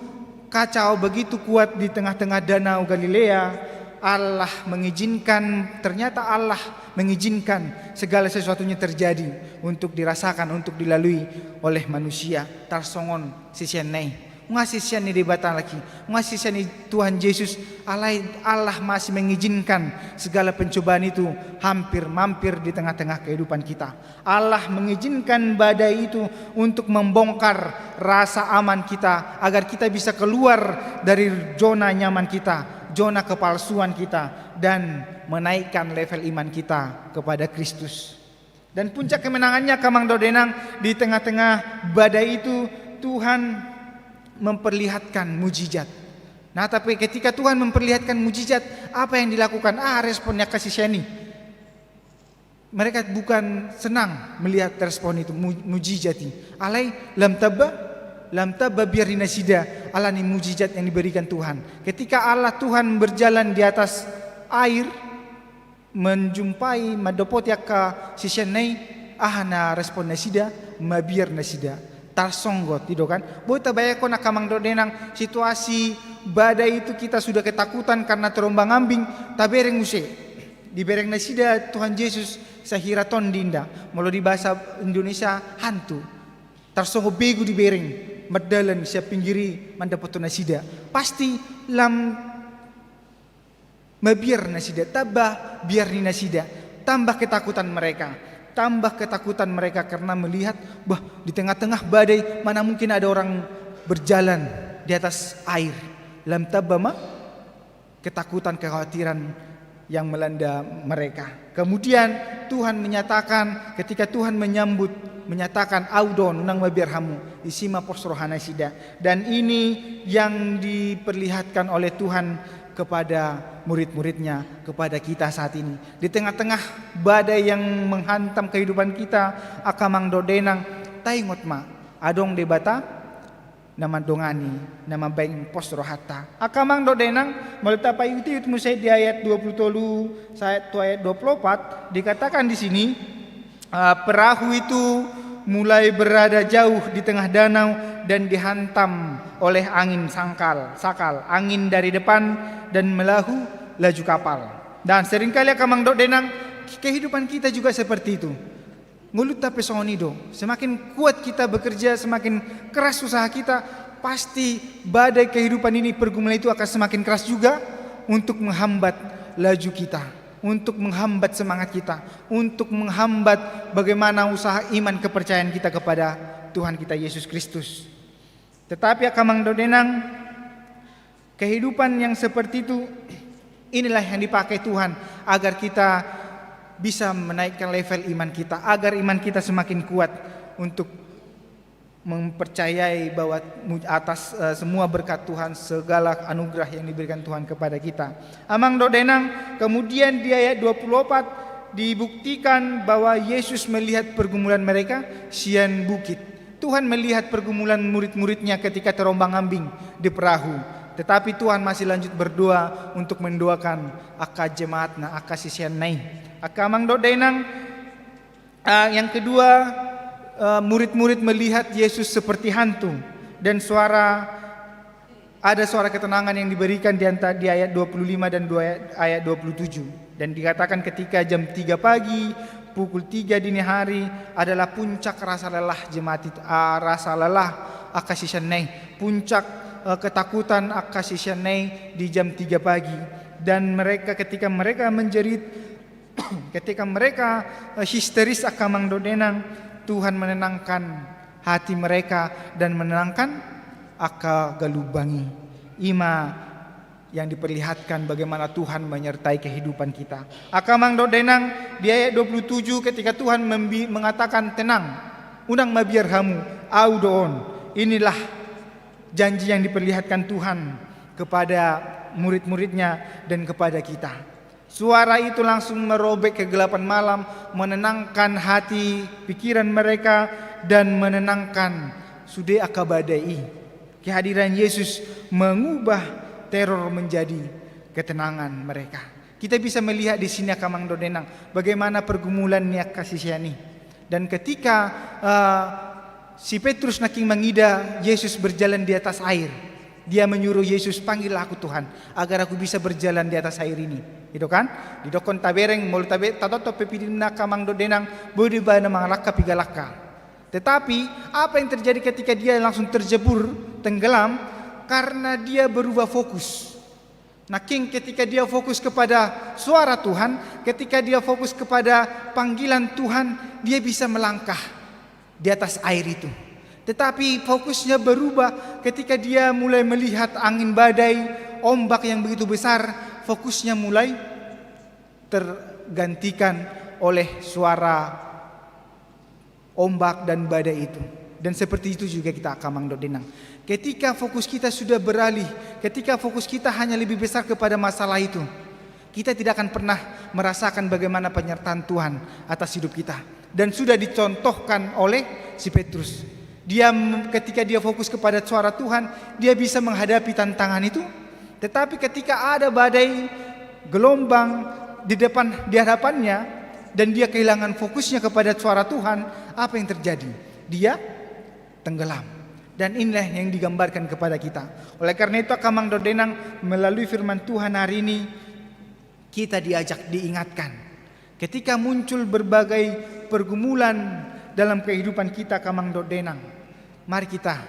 kacau, begitu kuat di tengah-tengah Danau Galilea, Allah mengizinkan, ternyata Allah mengizinkan segala sesuatunya terjadi untuk dirasakan, untuk dilalui oleh manusia. Tarsongon siseanna i. Nunga sisean ni Debata lagi, nunga sisean ni Tuhan Yesus, alai Allah masih mengizinkan segala pencobaan itu hampir mampir di tengah-tengah kehidupan kita. Allah mengizinkan badai itu untuk membongkar rasa aman kita, agar kita bisa keluar dari zona nyaman kita, zona kepalsuan kita, dan menaikkan level iman kita kepada Kristus. Dan puncak kemenangannya, angka amang dohot inang, di tengah-tengah badai itu Tuhan memperlihatkan mujizat. Nah, tapi ketika Tuhan memperlihatkan mujizat, apa yang dilakukan? Ah, respon ni angka sisean i. Mereka bukan senang melihat respon itu, mu-, mujizat i. Alai lam tamba, lam tamba biar ni nasida alani mujizat yang diberikan Tuhan. Ketika Allah Tuhan berjalan di atas air, menjumpai, mandapoti angka siseanna i, aha na respon nasida? Mabiar nasida. Tarsonggot, i do kan? Boi tabayangkon angka amang dohot inang, situasi badai itu kita sudah ketakutan karena terombang-ambing, tabereng muse. Dibereng nasida Tuhan Yesus sahira tondi, inda. Molo di bahasa Indonesia, hantu. Tarsongon begu dibereng, mardalan sian pinggir i mandapothon nasida. Pasti lam mabiar nasida, tamba biar ni nasida, tambah ketakutan mereka. Tambah ketakutan mereka karena melihat, bah, di tengah-tengah badai, mana mungkin ada orang berjalan di atas air. Lam tamba ma ketakutan, kekhawatiran yang melanda mereka. Kemudian Tuhan menyatakan, ketika Tuhan menyambut, menyatakan, "Au do, unang mabiar hamu," i si ma pos roha nasida. Dan ini yang diperlihatkan oleh Tuhan kepada murid-muridnya, kepada kita saat ini. Di tengah-tengah badai yang menghantam kehidupan kita, angka amang dohot inang, taingot ma, adong Debata na mandongani, na mambahen pos rohanta. Angka amang dohot inang, molo tapaihut-ihut muse di ayat dua puluh tolu sahat tu ayat dua puluh opat, dikatakan di sini, ah, perahu itu mulai berada jauh di tengah danau dan dihantam oleh angin sangkal, sakal, angin dari depan dan melahu laju kapal. Dan seringkali, angka amang dohot inang, kehidupan kita juga seperti itu. Ngolunta pe songon i do. Semakin kuat kita bekerja, semakin keras usaha kita, pasti badai kehidupan ini, pergumulan itu akan semakin keras juga untuk menghambat laju kita, untuk menghambat semangat kita, untuk menghambat bagaimana usaha iman kepercayaan kita kepada Tuhan kita Yesus Kristus. Tetapi, angka amang dohot inang, kehidupan yang seperti itu, inilah yang dipakai Tuhan agar kita bisa menaikkan level iman kita, agar iman kita semakin kuat untuk mempercayai bahwa mu-, atas, eh, semua berkat Tuhan, segala anugerah yang diberikan Tuhan kepada kita. Amang dohot inang, kemudian di ayat dua puluh opat dibuktikan bahwa Yesus melihat pergumulan mereka sian bukit. Tuhan melihat pergumulan murid-muridnya ketika terombang-ambing di perahu. Tetapi Tuhan masih lanjut berdoa untuk mendoakan angka jemaatna, angka siseanna i. Angka amang dohot inang, ah, yang kedua, eh, murid-murid melihat Yesus seperti hantu dan suara Ada suara ketenangan yang diberikan di anta-, di ayat dua puluh lima dan dua ayat, ayat dua puluh tujuh. Dan dikatakan ketika jam tiga pagi, pukul tiga dini hari adalah puncak rasa lelah jemaat it-, ah, rasa lelah angka siseanna i. Puncak eh, ketakutan angka siseanna i di jam tiga pagi. Dan mereka, ketika mereka menjerit, ketika mereka, eh, histeris angka amang dohot inang, Tuhan menenangkan hati mereka dan menenangkan angka galumbang i. I ma yang diperlihatkan bagaimana Tuhan menyertai kehidupan kita. Angka amang dohot inang, di ayat dua puluh tujuh, ketika Tuhan membi-, mengatakan, "Tenang, unang mabiar hamu, Au do on." Inilah janji yang diperlihatkan Tuhan kepada murid-muridnya dan kepada kita. Suara itu langsung merobek kegelapan malam, menenangkan hati, pikiran mereka, dan menenangkan sude angka badai i. Kehadiran Yesus mengubah teror menjadi ketenangan mereka. Kita bisa melihat di sini, angka amang dohot inang, bagaimana pergumulan ni angka sisean i. Dan ketika, eh, si Petrus nangkin mangida Yesus berjalan di atas air, dia menyuruh Yesus, "Panggil aku, Tuhan, agar aku bisa berjalan di atas air ini." Gitu kan? Didokkon tabereng, molo tabe-, tatotop pe pidinna, angka amang dohot inang, boi do ibana mangalangka piga langkah. Tetapi, apa yang terjadi ketika dia langsung tercebur, tenggelam? Karena dia berubah fokus. Nangkin ketika dia fokus kepada suara Tuhan, ketika dia fokus kepada panggilan Tuhan, dia bisa melangkah di atas air itu. Tetapi fokusnya berubah ketika dia mulai melihat angin badai, ombak yang begitu besar, fokusnya mulai tergantikan oleh suara ombak dan badai itu. Dan seperti itu juga kita, angka amang dohot inang. Ketika fokus kita sudah beralih, ketika fokus kita hanya lebih besar kepada masalah itu, kita tidak akan pernah merasakan bagaimana penyertaan Tuhan atas hidup kita. Dan sudah dicontohkan oleh si Petrus. Dia m-, ketika dia fokus kepada suara Tuhan, dia bisa menghadapi tantangan itu. Tetapi ketika ada badai, gelombang di depan, di hadapannya, dan dia kehilangan fokusnya kepada suara Tuhan, apa yang terjadi? Dia tenggelam. Dan inilah yang digambarkan kepada kita. Oleh karena itu, angka amang dohot inang, melalui firman Tuhan hari ini, kita diajak, diingatkan. Ketika muncul berbagai pergumulan dalam kehidupan kita, angka amang dohot inang, mari kita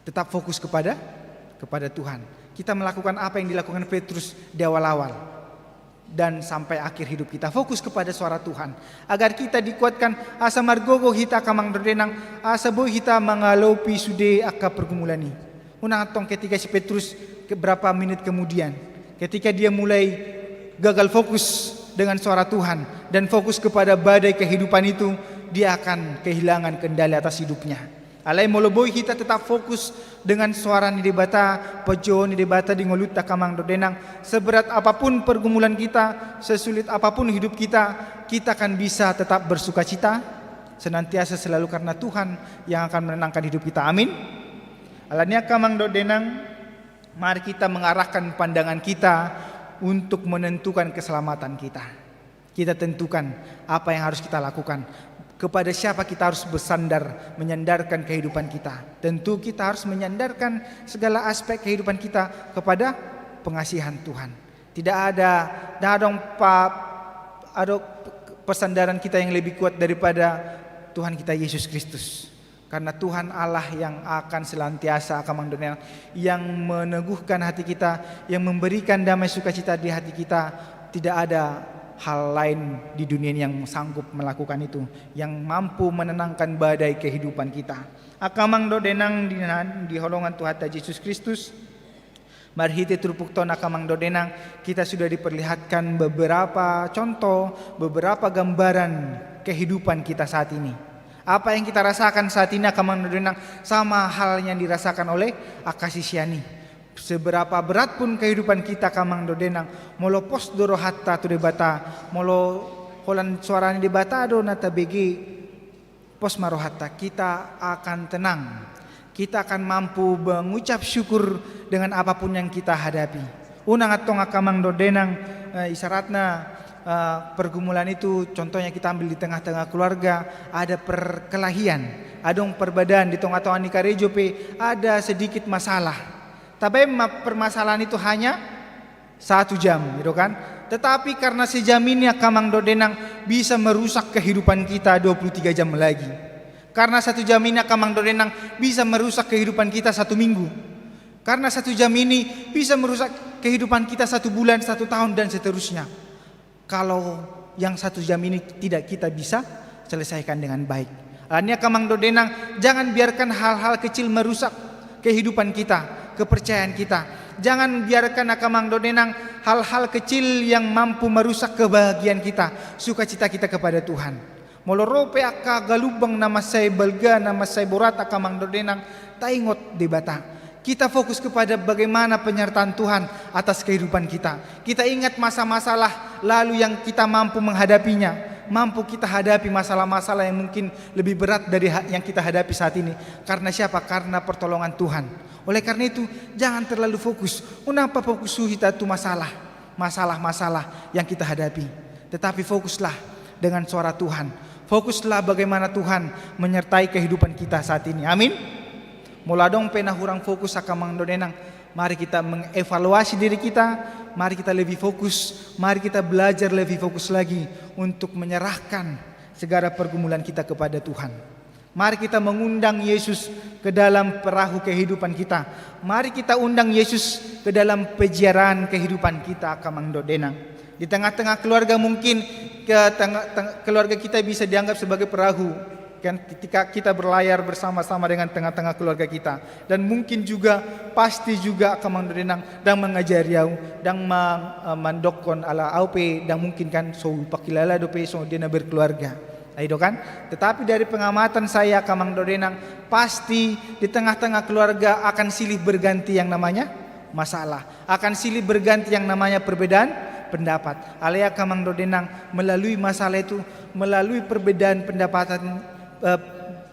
tetap fokus kepada, kepada Tuhan. Kita melakukan apa yang dilakukan Petrus di awal-awal dan sampai akhir hidup kita. Fokus kepada suara Tuhan, agar kita dikuatkan, asa margogo hita, angka amang dohot inang, asa boi hita mangalopi sude angka pergumulan i. Unang antong ketika si Petrus, ke-, berapa menit kemudian, ketika dia mulai gagal fokus dengan suara Tuhan dan fokus kepada badai kehidupan itu, dia akan kehilangan kendali atas hidupnya. Alai molo boi hita tetap fokus dengan suara ni Debata, panjouon ni Debata di ngolunta, angka amang dohot inang, seberat apapun pergumulan kita, sesulit apapun hidup kita, kita akan bisa tetap bersukacita senantiasa selalu, karena Tuhan yang akan menenangkan hidup kita. Amin. Alani i, angka amang dohot inang, mari kita mengarahkan pandangan kita untuk menentukan keselamatan kita. Kita tentukan apa yang harus kita lakukan. Kepada siapa kita harus bersandar, menyandarkan kehidupan kita. Tentu kita harus menyandarkan segala aspek kehidupan kita kepada pengasihan Tuhan. Tidak ada, tidak ada pa-, ada persandaran kita yang lebih kuat daripada Tuhan kita Yesus Kristus. Karena Tuhan Allah yang akan senantiasa, angka amang dohot inang, yang meneguhkan hati kita, yang memberikan damai sukacita di hati kita. Tidak ada hal lain di dunia ini yang sanggup melakukan itu, yang mampu menenangkan badai kehidupan kita. Angka amang dohot inang di, di holongan Tuhanta Yesus Kristus, marhite turpukta on, angka amang dohot inang, kita sudah diperlihatkan beberapa contoh, beberapa gambaran kehidupan kita saat ini. Apa yang kita rasakan saat ini, angka amang dohot inang, sama hal yang dirasakan oleh angka sisean i. Seberapa berat pun kehidupan kita, angka amang dohot inang, molo pos do rohanta tu Debata, molo holan suara ni Debata do na tabege, pos ma rohanta, kita akan tenang. Kita akan mampu mengucap syukur dengan apapun yang kita hadapi. Unang antong, angka amang dohot inang, eh, ibaratna, eh, pergumulan itu, contohnya kita ambil di tengah-tengah keluarga, ada perkelahian, adong perbedaan di tonga-tonga ni karejo pe, ada sedikit masalah. Tabaen ma permasalahan itu hanya satu jam, gitu kan? Tetapi karena sejam ini, angka amang dohot inang, bisa merusak kehidupan kita dua puluh tiga jam lagi. Karena satu jam ini, angka amang dohot inang, bisa merusak kehidupan kita satu minggu. Karena satu jam ini bisa merusak kehidupan kita satu bulan, satu tahun, dan seterusnya. Kalau yang satu jam ini tidak kita bisa selesaikan dengan baik. Alani angka amang dohot inang, jangan biarkan hal-hal kecil merusak kehidupan kita, kepercayaan kita. Jangan biarkan angka amang dohot inang hal-hal kecil yang mampu merusak kebahagiaan kita, sukacita kita kepada Tuhan. Molo ro pe angka galumbang na mansai balga, na mansai borat angka amang dohot inang, taingot Debata. Kita fokus kepada bagaimana penyertaan Tuhan atas kehidupan kita. Kita ingat masa-masalah lalu yang kita mampu menghadapinya, mampu kita hadapi masalah-masalah yang mungkin lebih berat dari ha-, yang kita hadapi saat ini. Karena siapa? Karena pertolongan Tuhan. Oleh karena itu, jangan terlalu fokus. Unang pafokus hita tu masalah, masalah-masalah yang kita hadapi. Tetapi fokuslah dengan suara Tuhan. Fokuslah bagaimana Tuhan menyertai kehidupan kita saat ini. Amin. Molo adong pe na hurang fokus angka amang dohot inang, mari kita mengevaluasi diri kita, mari kita lebih fokus, mari kita belajar lebih fokus lagi untuk menyerahkan segala pergumulan kita kepada Tuhan. Mari kita mengundang Yesus ke dalam perahu kehidupan kita. Mari kita undang Yesus ke dalam peziarahan kehidupan kita, angka amang dohot inang. Di tengah-tengah keluarga mungkin ke tengah, teng-, keluarga kita bisa dianggap sebagai perahu. Kan ketika kita berlayar bersama-sama dengan tengah-tengah keluarga kita. Dan mungkin juga pasti juga angka amang dohot inang ndang mangajari au, ndang mang-, eh, mandokkon ala au pe ndang mungkin kan so hupakilala dope songon dia na berkeluarga. Ai do kan? Tetapi dari pengamatan saya angka amang dohot inang, pasti di tengah-tengah keluarga akan silih berganti yang namanya masalah. Akan silih berganti yang namanya perbedaan pendapat. Alai angka amang dohot inang, melalui masalah itu, melalui perbedaan pendapatan, eh,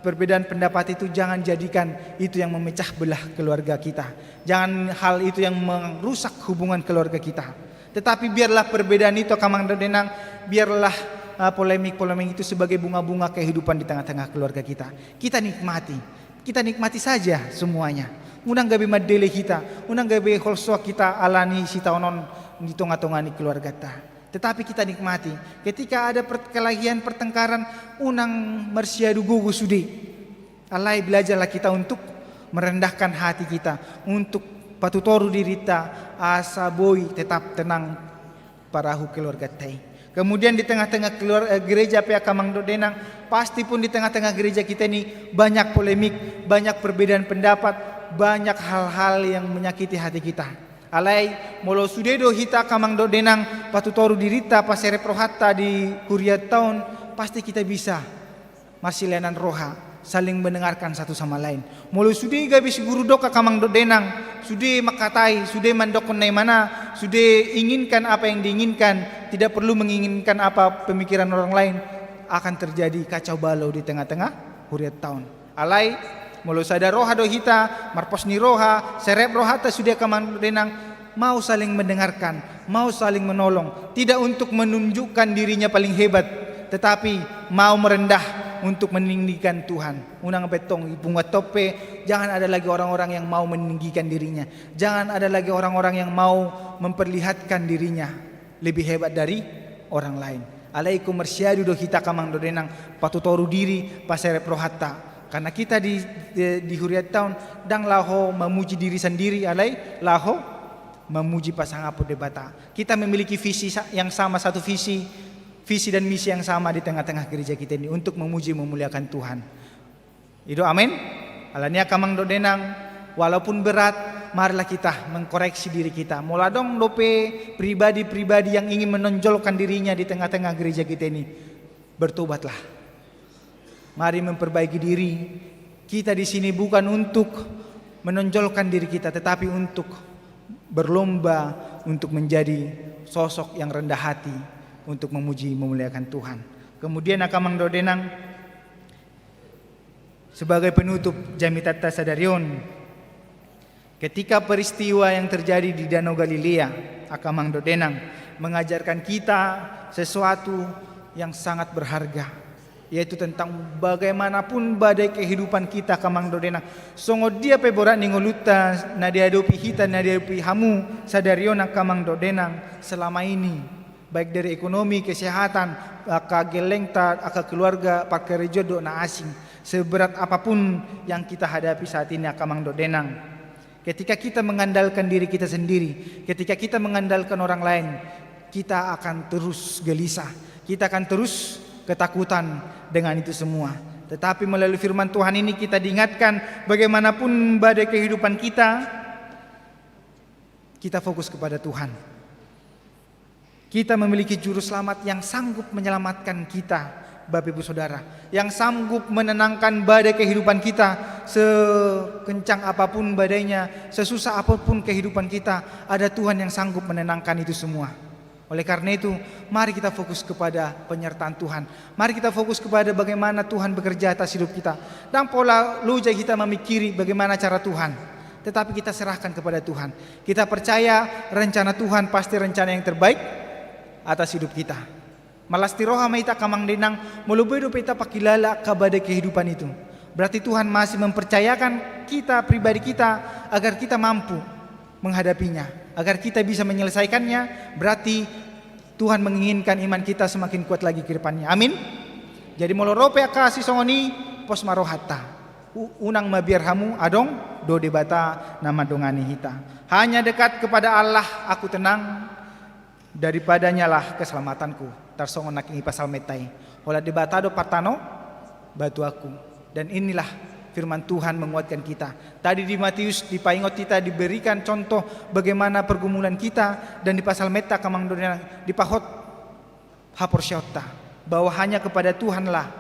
perbedaan pendapat itu jangan jadikan itu yang memecah belah keluarga kita. Jangan hal itu yang merusak hubungan keluarga kita. Tetapi biarlah perbedaan itu angka amang dohot inang, biarlah, eh, polemik-polemik itu sebagai bunga-bunga kehidupan di tengah-tengah keluarga kita. Kita nikmati. Kita nikmati saja semuanya. Unang gabe mandele hita, unang gabe holsoan hita alani sitaonon di tonga-tonga ni keluargata. Tetapi kita nikmati. Ketika ada perkelahian, pertengkaran, unang marsiadu gogo sude. Alai belajarlah kita untuk merendahkan hati kita, untuk patutoru dirinta, asa boi tetap tenang perahu keluargata i. Kemudian di tengah-tengah keluar-, eh, gereja pe angka amang dohot inang, pasti pun di tengah-tengah gereja kita ini banyak polemik, banyak perbedaan pendapat, banyak hal-hal yang menyakiti hati kita. Alai, molo sude do hita angka amang dohot inang patutoru dirinta, paserep rohanta di hurianta on, pasti kita bisa marsileanan roha, saling mendengarkan satu sama lain. Molo sude gabe siguru dok angka amang dohot inang, sude mangkatai, sude mandokkon na imana, sude inginkan apa yang diinginkan, tidak perlu menginginkan apa pemikiran orang lain, akan terjadi kacau balau di tengah-tengah hurianta on. Alai, molo sada roha do hita, marpos ni roha, serep rohanta sude angka amang dohot inang, mau saling mendengarkan, mau saling menolong, tidak untuk menunjukkan dirinya paling hebat, tetapi mau merendah untuk meninggikan Tuhan. Unang pe tong, di punguanta on pe, jangan ada lagi orang-orang yang mau meninggikan dirinya. Jangan ada lagi orang-orang yang mau memperlihatkan dirinya lebih hebat dari orang lain. Alai ingkon marsiadu do hita angka amang dohot inang, patutoru diri, paserep rohanta. Karena kita di, di, di hurianta on, ndang laho mamuji diri sandiri, alai laho mamuji pasangaphon Debata. Kita memiliki visi sa-, yang sama, satu visi, visi dan misi yang sama di tengah-tengah gereja kita ini untuk memuji, memuliakan Tuhan. I do, amin. Alani i angka amang dohot inang, walaupun berat, marilah kita mengkoreksi diri kita. Molo adong dope pribadi-pribadi yang ingin menonjolkan dirinya di tengah-tengah gereja kita ini, bertobatlah. Mari memperbaiki diri. Kita di sini bukan untuk menonjolkan diri kita, tetapi untuk berlomba untuk menjadi sosok yang rendah hati, untuk memuji, memuliakan Tuhan. Kemudian angka amang dohot inang, sebagai penutup jamitanta sadari on, ketika peristiwa yang terjadi di Danau Galilea, angka amang dohot inang, mengajarkan kita sesuatu yang sangat berharga, yaitu tentang bagaimanapun badai kehidupan kita, angka amang dohot inang. Songon dia pe borat ni ngolunta na diadopi hita, na diadopi hamu sadari on, angka amang dohot inang, selama ini, baik dari ekonomi, kesehatan, angka gellengta, angka keluarga, pakarejoan dohot na asing. Seberat apapun yang kita hadapi saat ini, angka amang dohot inang, Ketika kita mengandalkan diri kita sendiri, ketika kita mengandalkan orang lain, kita akan terus gelisah, kita akan terus ketakutan dengan itu semua. Tetapi melalui firman Tuhan ini kita diingatkan, bagaimanapun badai kehidupan kita, kita fokus kepada Tuhan. Kita memiliki juru selamat yang sanggup menyelamatkan kita, Bapak Ibu Saudara, yang sanggup menenangkan badai kehidupan kita. Sekencang apapun badainya, sesusah apapun kehidupan kita, ada Tuhan yang sanggup menenangkan itu semua. Oleh karena itu, mari kita fokus kepada penyertaan Tuhan. Mari kita fokus kepada bagaimana Tuhan bekerja atas hidup kita. Ndang pola loja hita mamikiri bagaimana cara Tuhan, tetapi kita serahkan kepada Tuhan. Kita percaya rencana Tuhan pasti rencana yang terbaik atas hidup kita. Malas ni roha ma hita angka amang dainang, molo boi dope hita pangkilala angka badai kehidupan itu. Berarti Tuhan masih mempercayakan kita, pribadi kita, agar kita mampu menghadapinya, agar kita bisa menyelesaikannya. Berarti Tuhan menginginkan iman kita semakin kuat lagi ke depannya. Amin. Jadi molo ro pe angka sisongon i, pos ma rohanta. U-, unang mabiar hamu, adong do Debata na mandongani hita. Hanya dekat kepada Allah aku tenang, daripada-Nyalah keselamatanku. Tarsongon nangkin i pasalmenta i. Holan Debata do partano, batuanku. Dan inilah firman Tuhan menguatkan kita. Tadi di Matius dipaingot kita, diberikan contoh bagaimana pergumulan kita, dan di pasalmenta angka amang dainang dipahot haporseaonta, bahwa hanya kepada Tuhanlah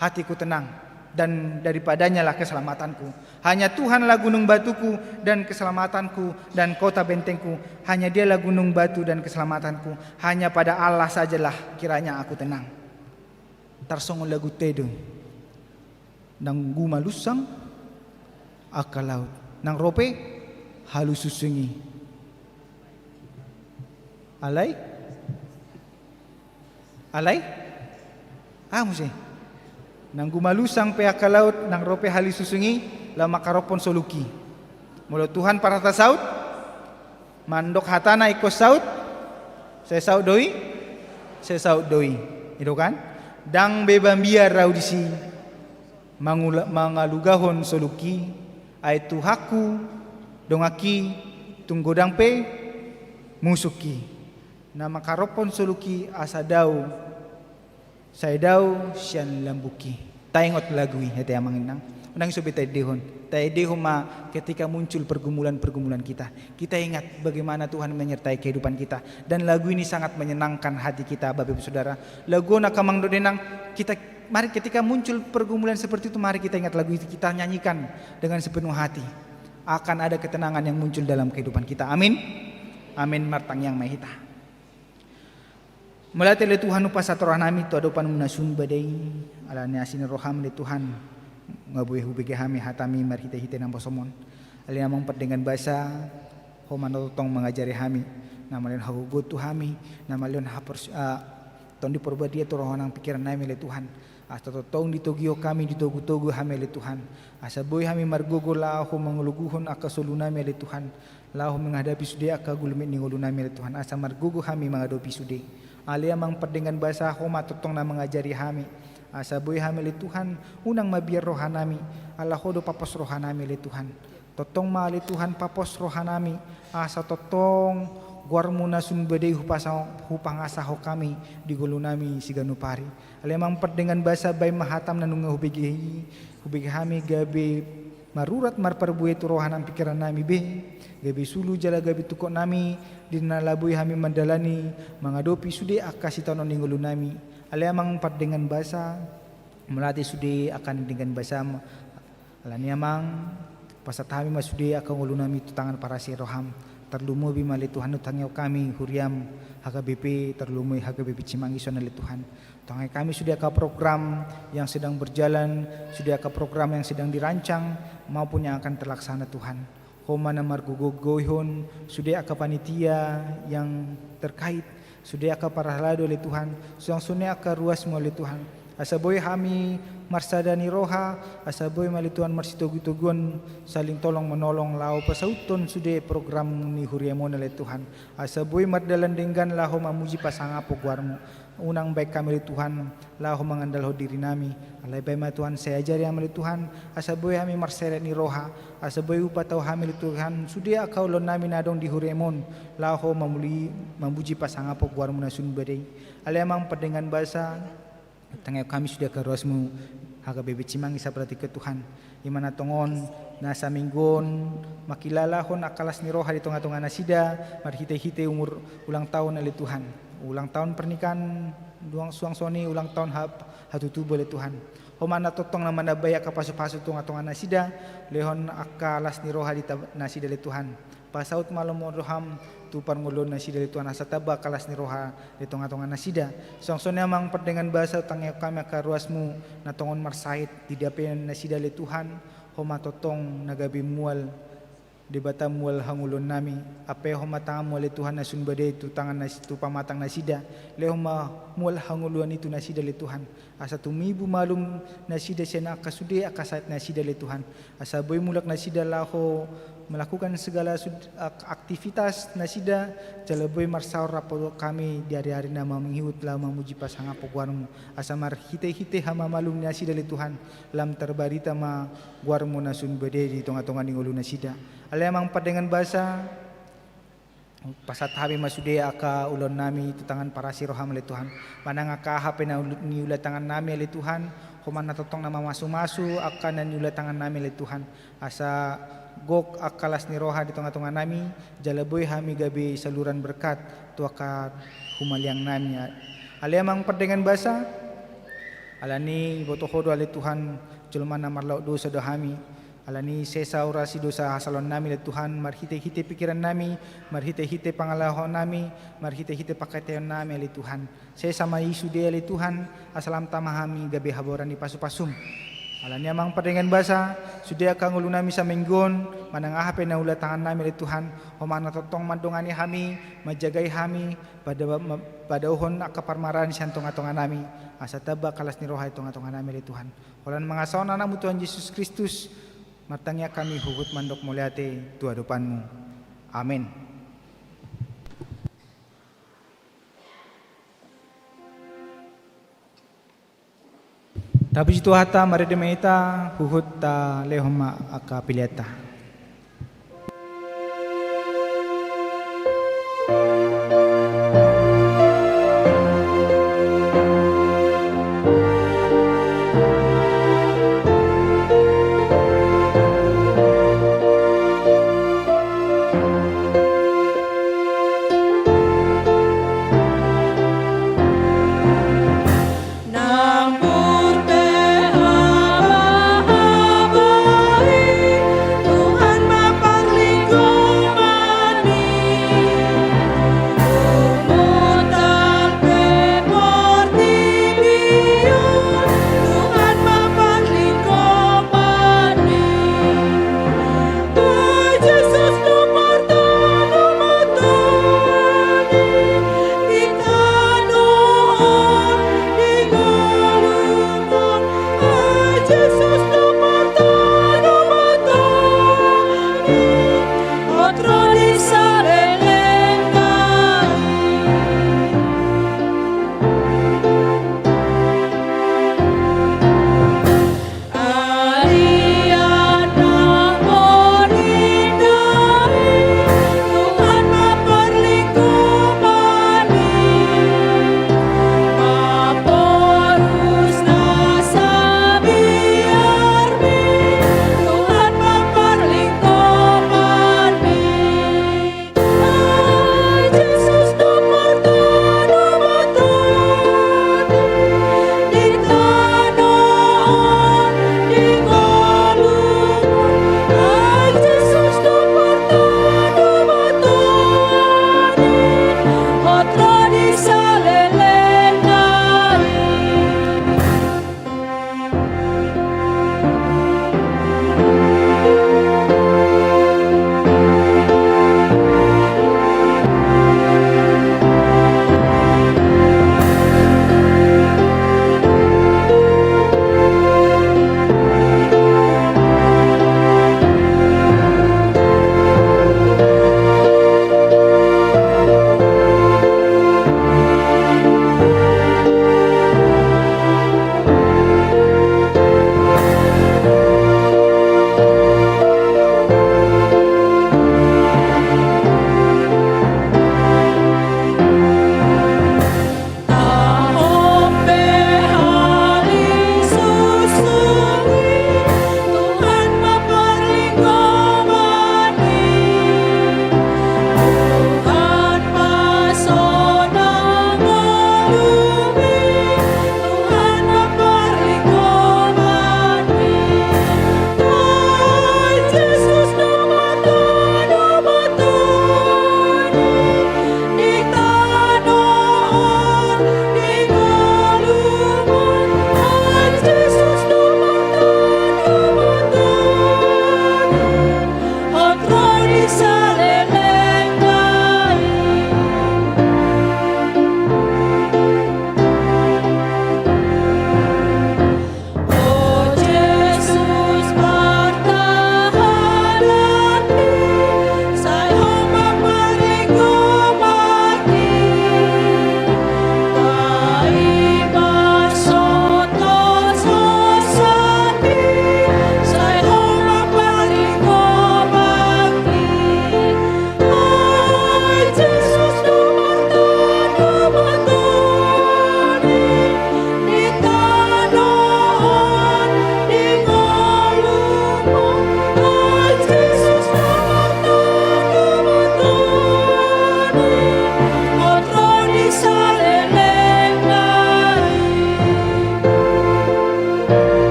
hatiku tenang, dan daripada-Nyalah keselamatanku. Hanya Tuhanlah gunung batuku dan keselamatanku dan kota bentengku. Hanya Dialah gunung batu dan keselamatanku. Hanya pada Allah sajalah kiranya aku tenang. Tarsongon lagu Tedo. Nanggu malunsang angka laut, nang ro pe halusunsung i. Alai? Alai? Ah, muse. Nanggu malunsang pe angka laut, nang ro pe halusunsung i, laho mangkarophon soluki. Molo Tuhan parhata saut, mandok hatana ingkon saut, sai saut do i, sai saut do i. I do kan? Ndang be mabiar ahu disi mangula-, mangalugahon soluki, ai Tuhanku, donganki, tung godang pe musungki, na mangkarophon soluki asa dao, sai dao sian lambungki. Taingot lagu i, ate amang inang. Unang so be taendehon. Taendehon ma ketika muncul pergumulan-pergumulan kita. Kita ingat bagaimana Tuhan menyertai kehidupan kita. Dan lagu ini sangat menyenangkan hati kita, Bapak Ibu Saudara. Lagu on angka amang dainang, kita, mari ketika muncul pergumulan seperti itu, mari kita ingat lagu itu, kita nyanyikan dengan sepenuh hati. Akan ada ketenangan yang muncul dalam kehidupan kita. Amin. Amin. Martangiang ma hita. Mauliate ale Tuhan, hupasahat roha nami tu adopanmu na sun badai, ala ni asi ni roham ale Tuhan, nga boi hubege hami hatami marhite-hite naposomon. Ale Amang pardenggan basa, Ho ma na tongtong mangajari hami, na malean hagogoon tu hami, na malean hapors-, ah, Tondi Porbadia tu roha nang pingkiran nami ale Tuhan. Asa tongtong ditogihon hami, ditogu-togu hami ale Tuhan. Asa boi hami margogo laho mangaloguhon angka solu nami ale Tuhan. Laho menghadapi sude angka gulmit ni ngolu nami ale Tuhan. Asa margogo hami mangadopi sude. Ale Amang pardenggan basa, Ho ma tongtong na mangajari hami. Asa boi hami ale Tuhan, unang mabiar roha nami. Ala Ho do papos roha nami ale Tuhan. Tongtong ma ale Tuhan papos roha nami. Asa tongtong goarmu na sun badai hupasa-, hupangasahon hami di ngolu nami siganup ari. Ale Amang pardenggan basa, baen ma hatam na nunga hubege i, hubege hami gabe marurat marparbue tu roha nang pingkiran nami be, gabe sulu jala gabe tungkot nami, di na laboi hami mandalani mangadopi sude angka sitaonon ni ngolu nami. Ale Amang pardenggan basa, mauliate sude angka na denggan basam, Alani Amang, pasahat hami ma sude angka ngolu nami tu tangan parasi ni roham. Tarlumobi ma ale Tuhan hutangihon hami huriam H K B P, tarlumobi H K B P Cimangison ale Tuhan. Hutangihon hami sude angka program yang sedang berjalan, sude angka program yang sedang dirancang, maupun yang akan terlaksana Tuhan. Ho ma na margogoihon sude angka panitia yang terkait, sude angka parhalado ale Tuhan, suang songon i angka ruasmu ale Tuhan. Asa boi hami marsada ni roha, asa boi ma ale Tuhan marsitogu-toguan saling tolong menolong laho pasauthon sude program ni huriam on ale Tuhan. Asa boi mardalan denggan laho mamuji pasangaphon goarmu. Unang baen hami ale Tuhan laho mangandalhon dirinami. Alai baen ma Tuhan, sai ajari hami ale Tuhan, asa boi hami marseret ni roha, asa boi hupatau hami ale Tuhan sude angka ulaonnami na adong di huriaM on, laho mamuli, mamuji pasangaphon goarMu na sun badei. Ale Amang pardenggan basa, tangihon hami sude angka ruasMu, haga bebet simangi saperhatian Tuhan. Ima na tongon, na saminggu on, mangkilalahon angka las ni roha di tonga-tonga nasida, marhite-hite umur ulang tahun ale Tuhan. Ulang tahun pernikahan, duang suang soni ulang tahun hap, hatutubu ale Tuhan. Ho ma na tongtong na manambai angka pasu-pasu tonga-tonga nasida, lehon angka las ni roha di ta-, nasida ale Tuhan. Pasaut ma lomo ni rohaM tu parngoluon nasida ale Tuhan, asa tamba angka las ni roha di tonga-tonga nasida. Suang soni Amang pardenggan basa, tangihon hami angka ruasMu na tongon marsahit, didapi nasida ale Tuhan, Ho ma tongtong na gabe mual, Debata mual hangoluannami, ampe Ho ma tanganMu ale Tuhan na sun badei tu tangan nas-, tu pamatang nasida, lehon ma mual hangoluan i tu nasida ale Tuhan. Asa tumibu malum nasida sian angka sude angka sahit nasida ale Tuhan. Asa boi mulak nasida laho melakukan segala sud-, ak-, aktivitas nasida, jala boi marsaor rap dohot hami di ari-ari na mangihut laho mamuji pasangaphon goarMu. Asa marhite-hite hamamalum nasida ale Tuhan, lam tarbarita ma goarMu na sun badei di tonga-tonga ni ngolu nasida. Ale Amang pardenggan basa, pasahat hami ma sude angka ulaonnami tu tangan parasi rohaM ale Tuhan. Manang angka aha pe na ul-, niula tangannami ale Tuhan, Ho ma na tongtong na mamasu-masu angka na niula tangannami ale Tuhan. Asa gok angka las ni roha di tonga-tonganami, jala boi hami gabe saluran berkat tu angka humaliangnami. Ale Amang pardenggan basa, alani iboto Ho do ale Tuhan, jolma na marlaok dosa do hami. Alani sesa huroha sidosa hasalaonnami ale Tuhan, marhite-hite pikirannami, marhite-hite pangalahoannami, marhite-hite pangkataionnami ale Tuhan. Sesa ma i sude ale Tuhan, asa lam tama hami gabe haboran ni pasu-pasuM. Alani Amang pardenggan basa, sude angka ngolunami saminggu on, manang aha pe na ula tangannami ale Tuhan, Ho ma na tongtong mandongani hami, manjagai hami, pada, ma-, padaohon angka parmaraan sian tonga-tonganami, asa tamba angka las ni roha di tonga-tonganami ale Tuhan. Holan mangasa on AnakMu Tuhan Jesus Kristus, martangiang hami huhut mandok mauliate tu adopanMu. Amen. Tapuji Tuhanta, marende ma hita, huhut talehon ma angka peleanta.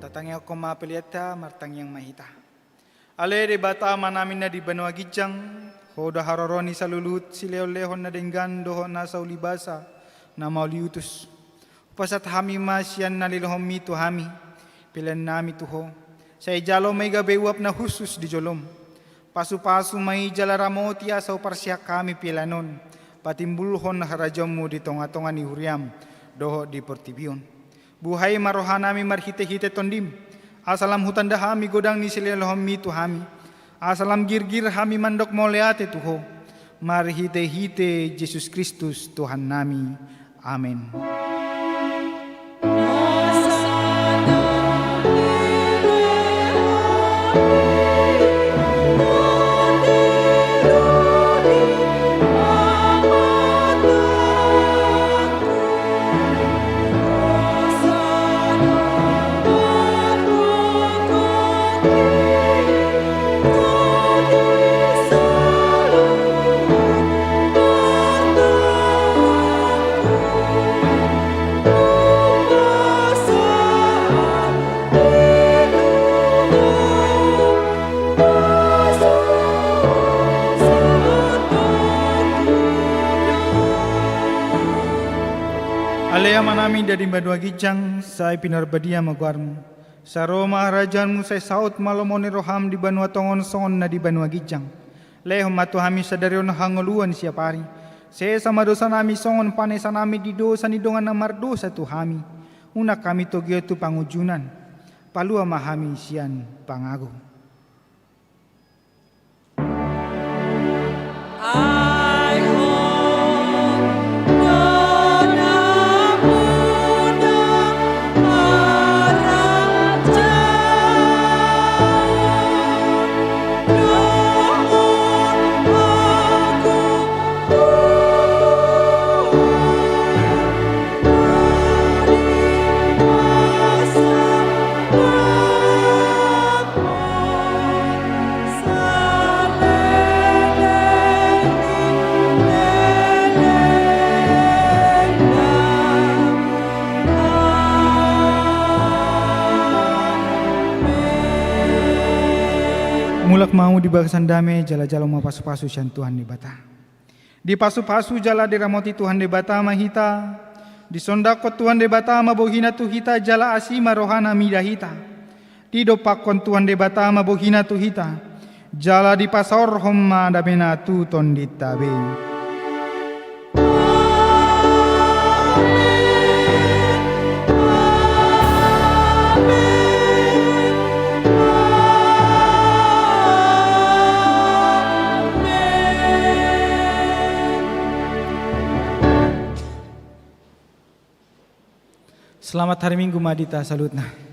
Tangiangkon ma peleanta, martangiang ma hita. Ale Debata Amanami na di banua ginjang, Ho do haroro ni saluhut silehonlehon na denggan dohot na saulibasa, na mauliutus. Hupasahat hami ma sian na nilehonMi tu hami, peleannami tu Ho. Sai jalo ma i gabe uap na hushus di joloM. Pasupasu ma i jala ramoti asa huparsiak hami pelean on patimbulhon harajaonMu di tongatonga ni huriaM dohot di portibi on. Buhai ma rohanami marhitehite TondiM, asa lam hutanda hami godang ni silehonlehonMi tu hami, asa lam girgir hami mandok mauliate tu Ho, marhitehite Jesus Kristus Tuhannami. Amen. Ale Amanami na di banua ginjang, sai pinarbadia ma goarMu. Sai ro ma harajaonMu, sai saut ma lomo ni rohaM di banua tonga on songon na di banua ginjang. Lehon ma tu hami sadari on hangoluan siapari. Sesa ma dosanami songon panesanami di dosa ni dongan na mardosa tu hami. Unang hami togihon tu pangunjunan. Palua ma hami sian pangago. Mulak ma hamu di bagasan dame, jala jalo ma pasupasu sian Tuhan Debata. Dipasupasu jala diramoti Tuhan Debata ma hita, disondangkon Tuhan Debata ma bohina tu hita jala asi ma rohana mida hita. Didompakkon Tuhan Debata ma bohina tu hita, jala dipasaorhon ma damena tu tondinta be. Selamat hari Minggu ma di hita saluhutna.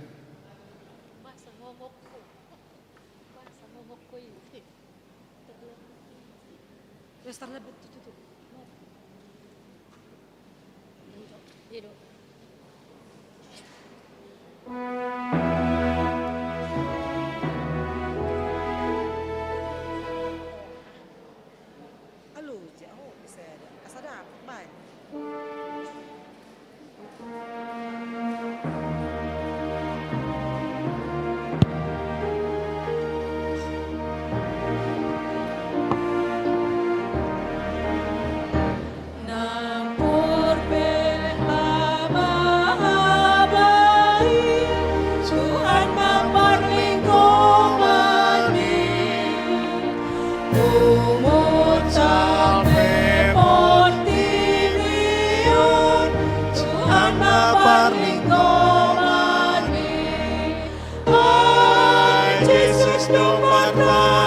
Tuhan ma parlinggoman ni Punguan salpe portibi on, Tuhan ma parlinggoman ni. Ai Jesus, dompak ma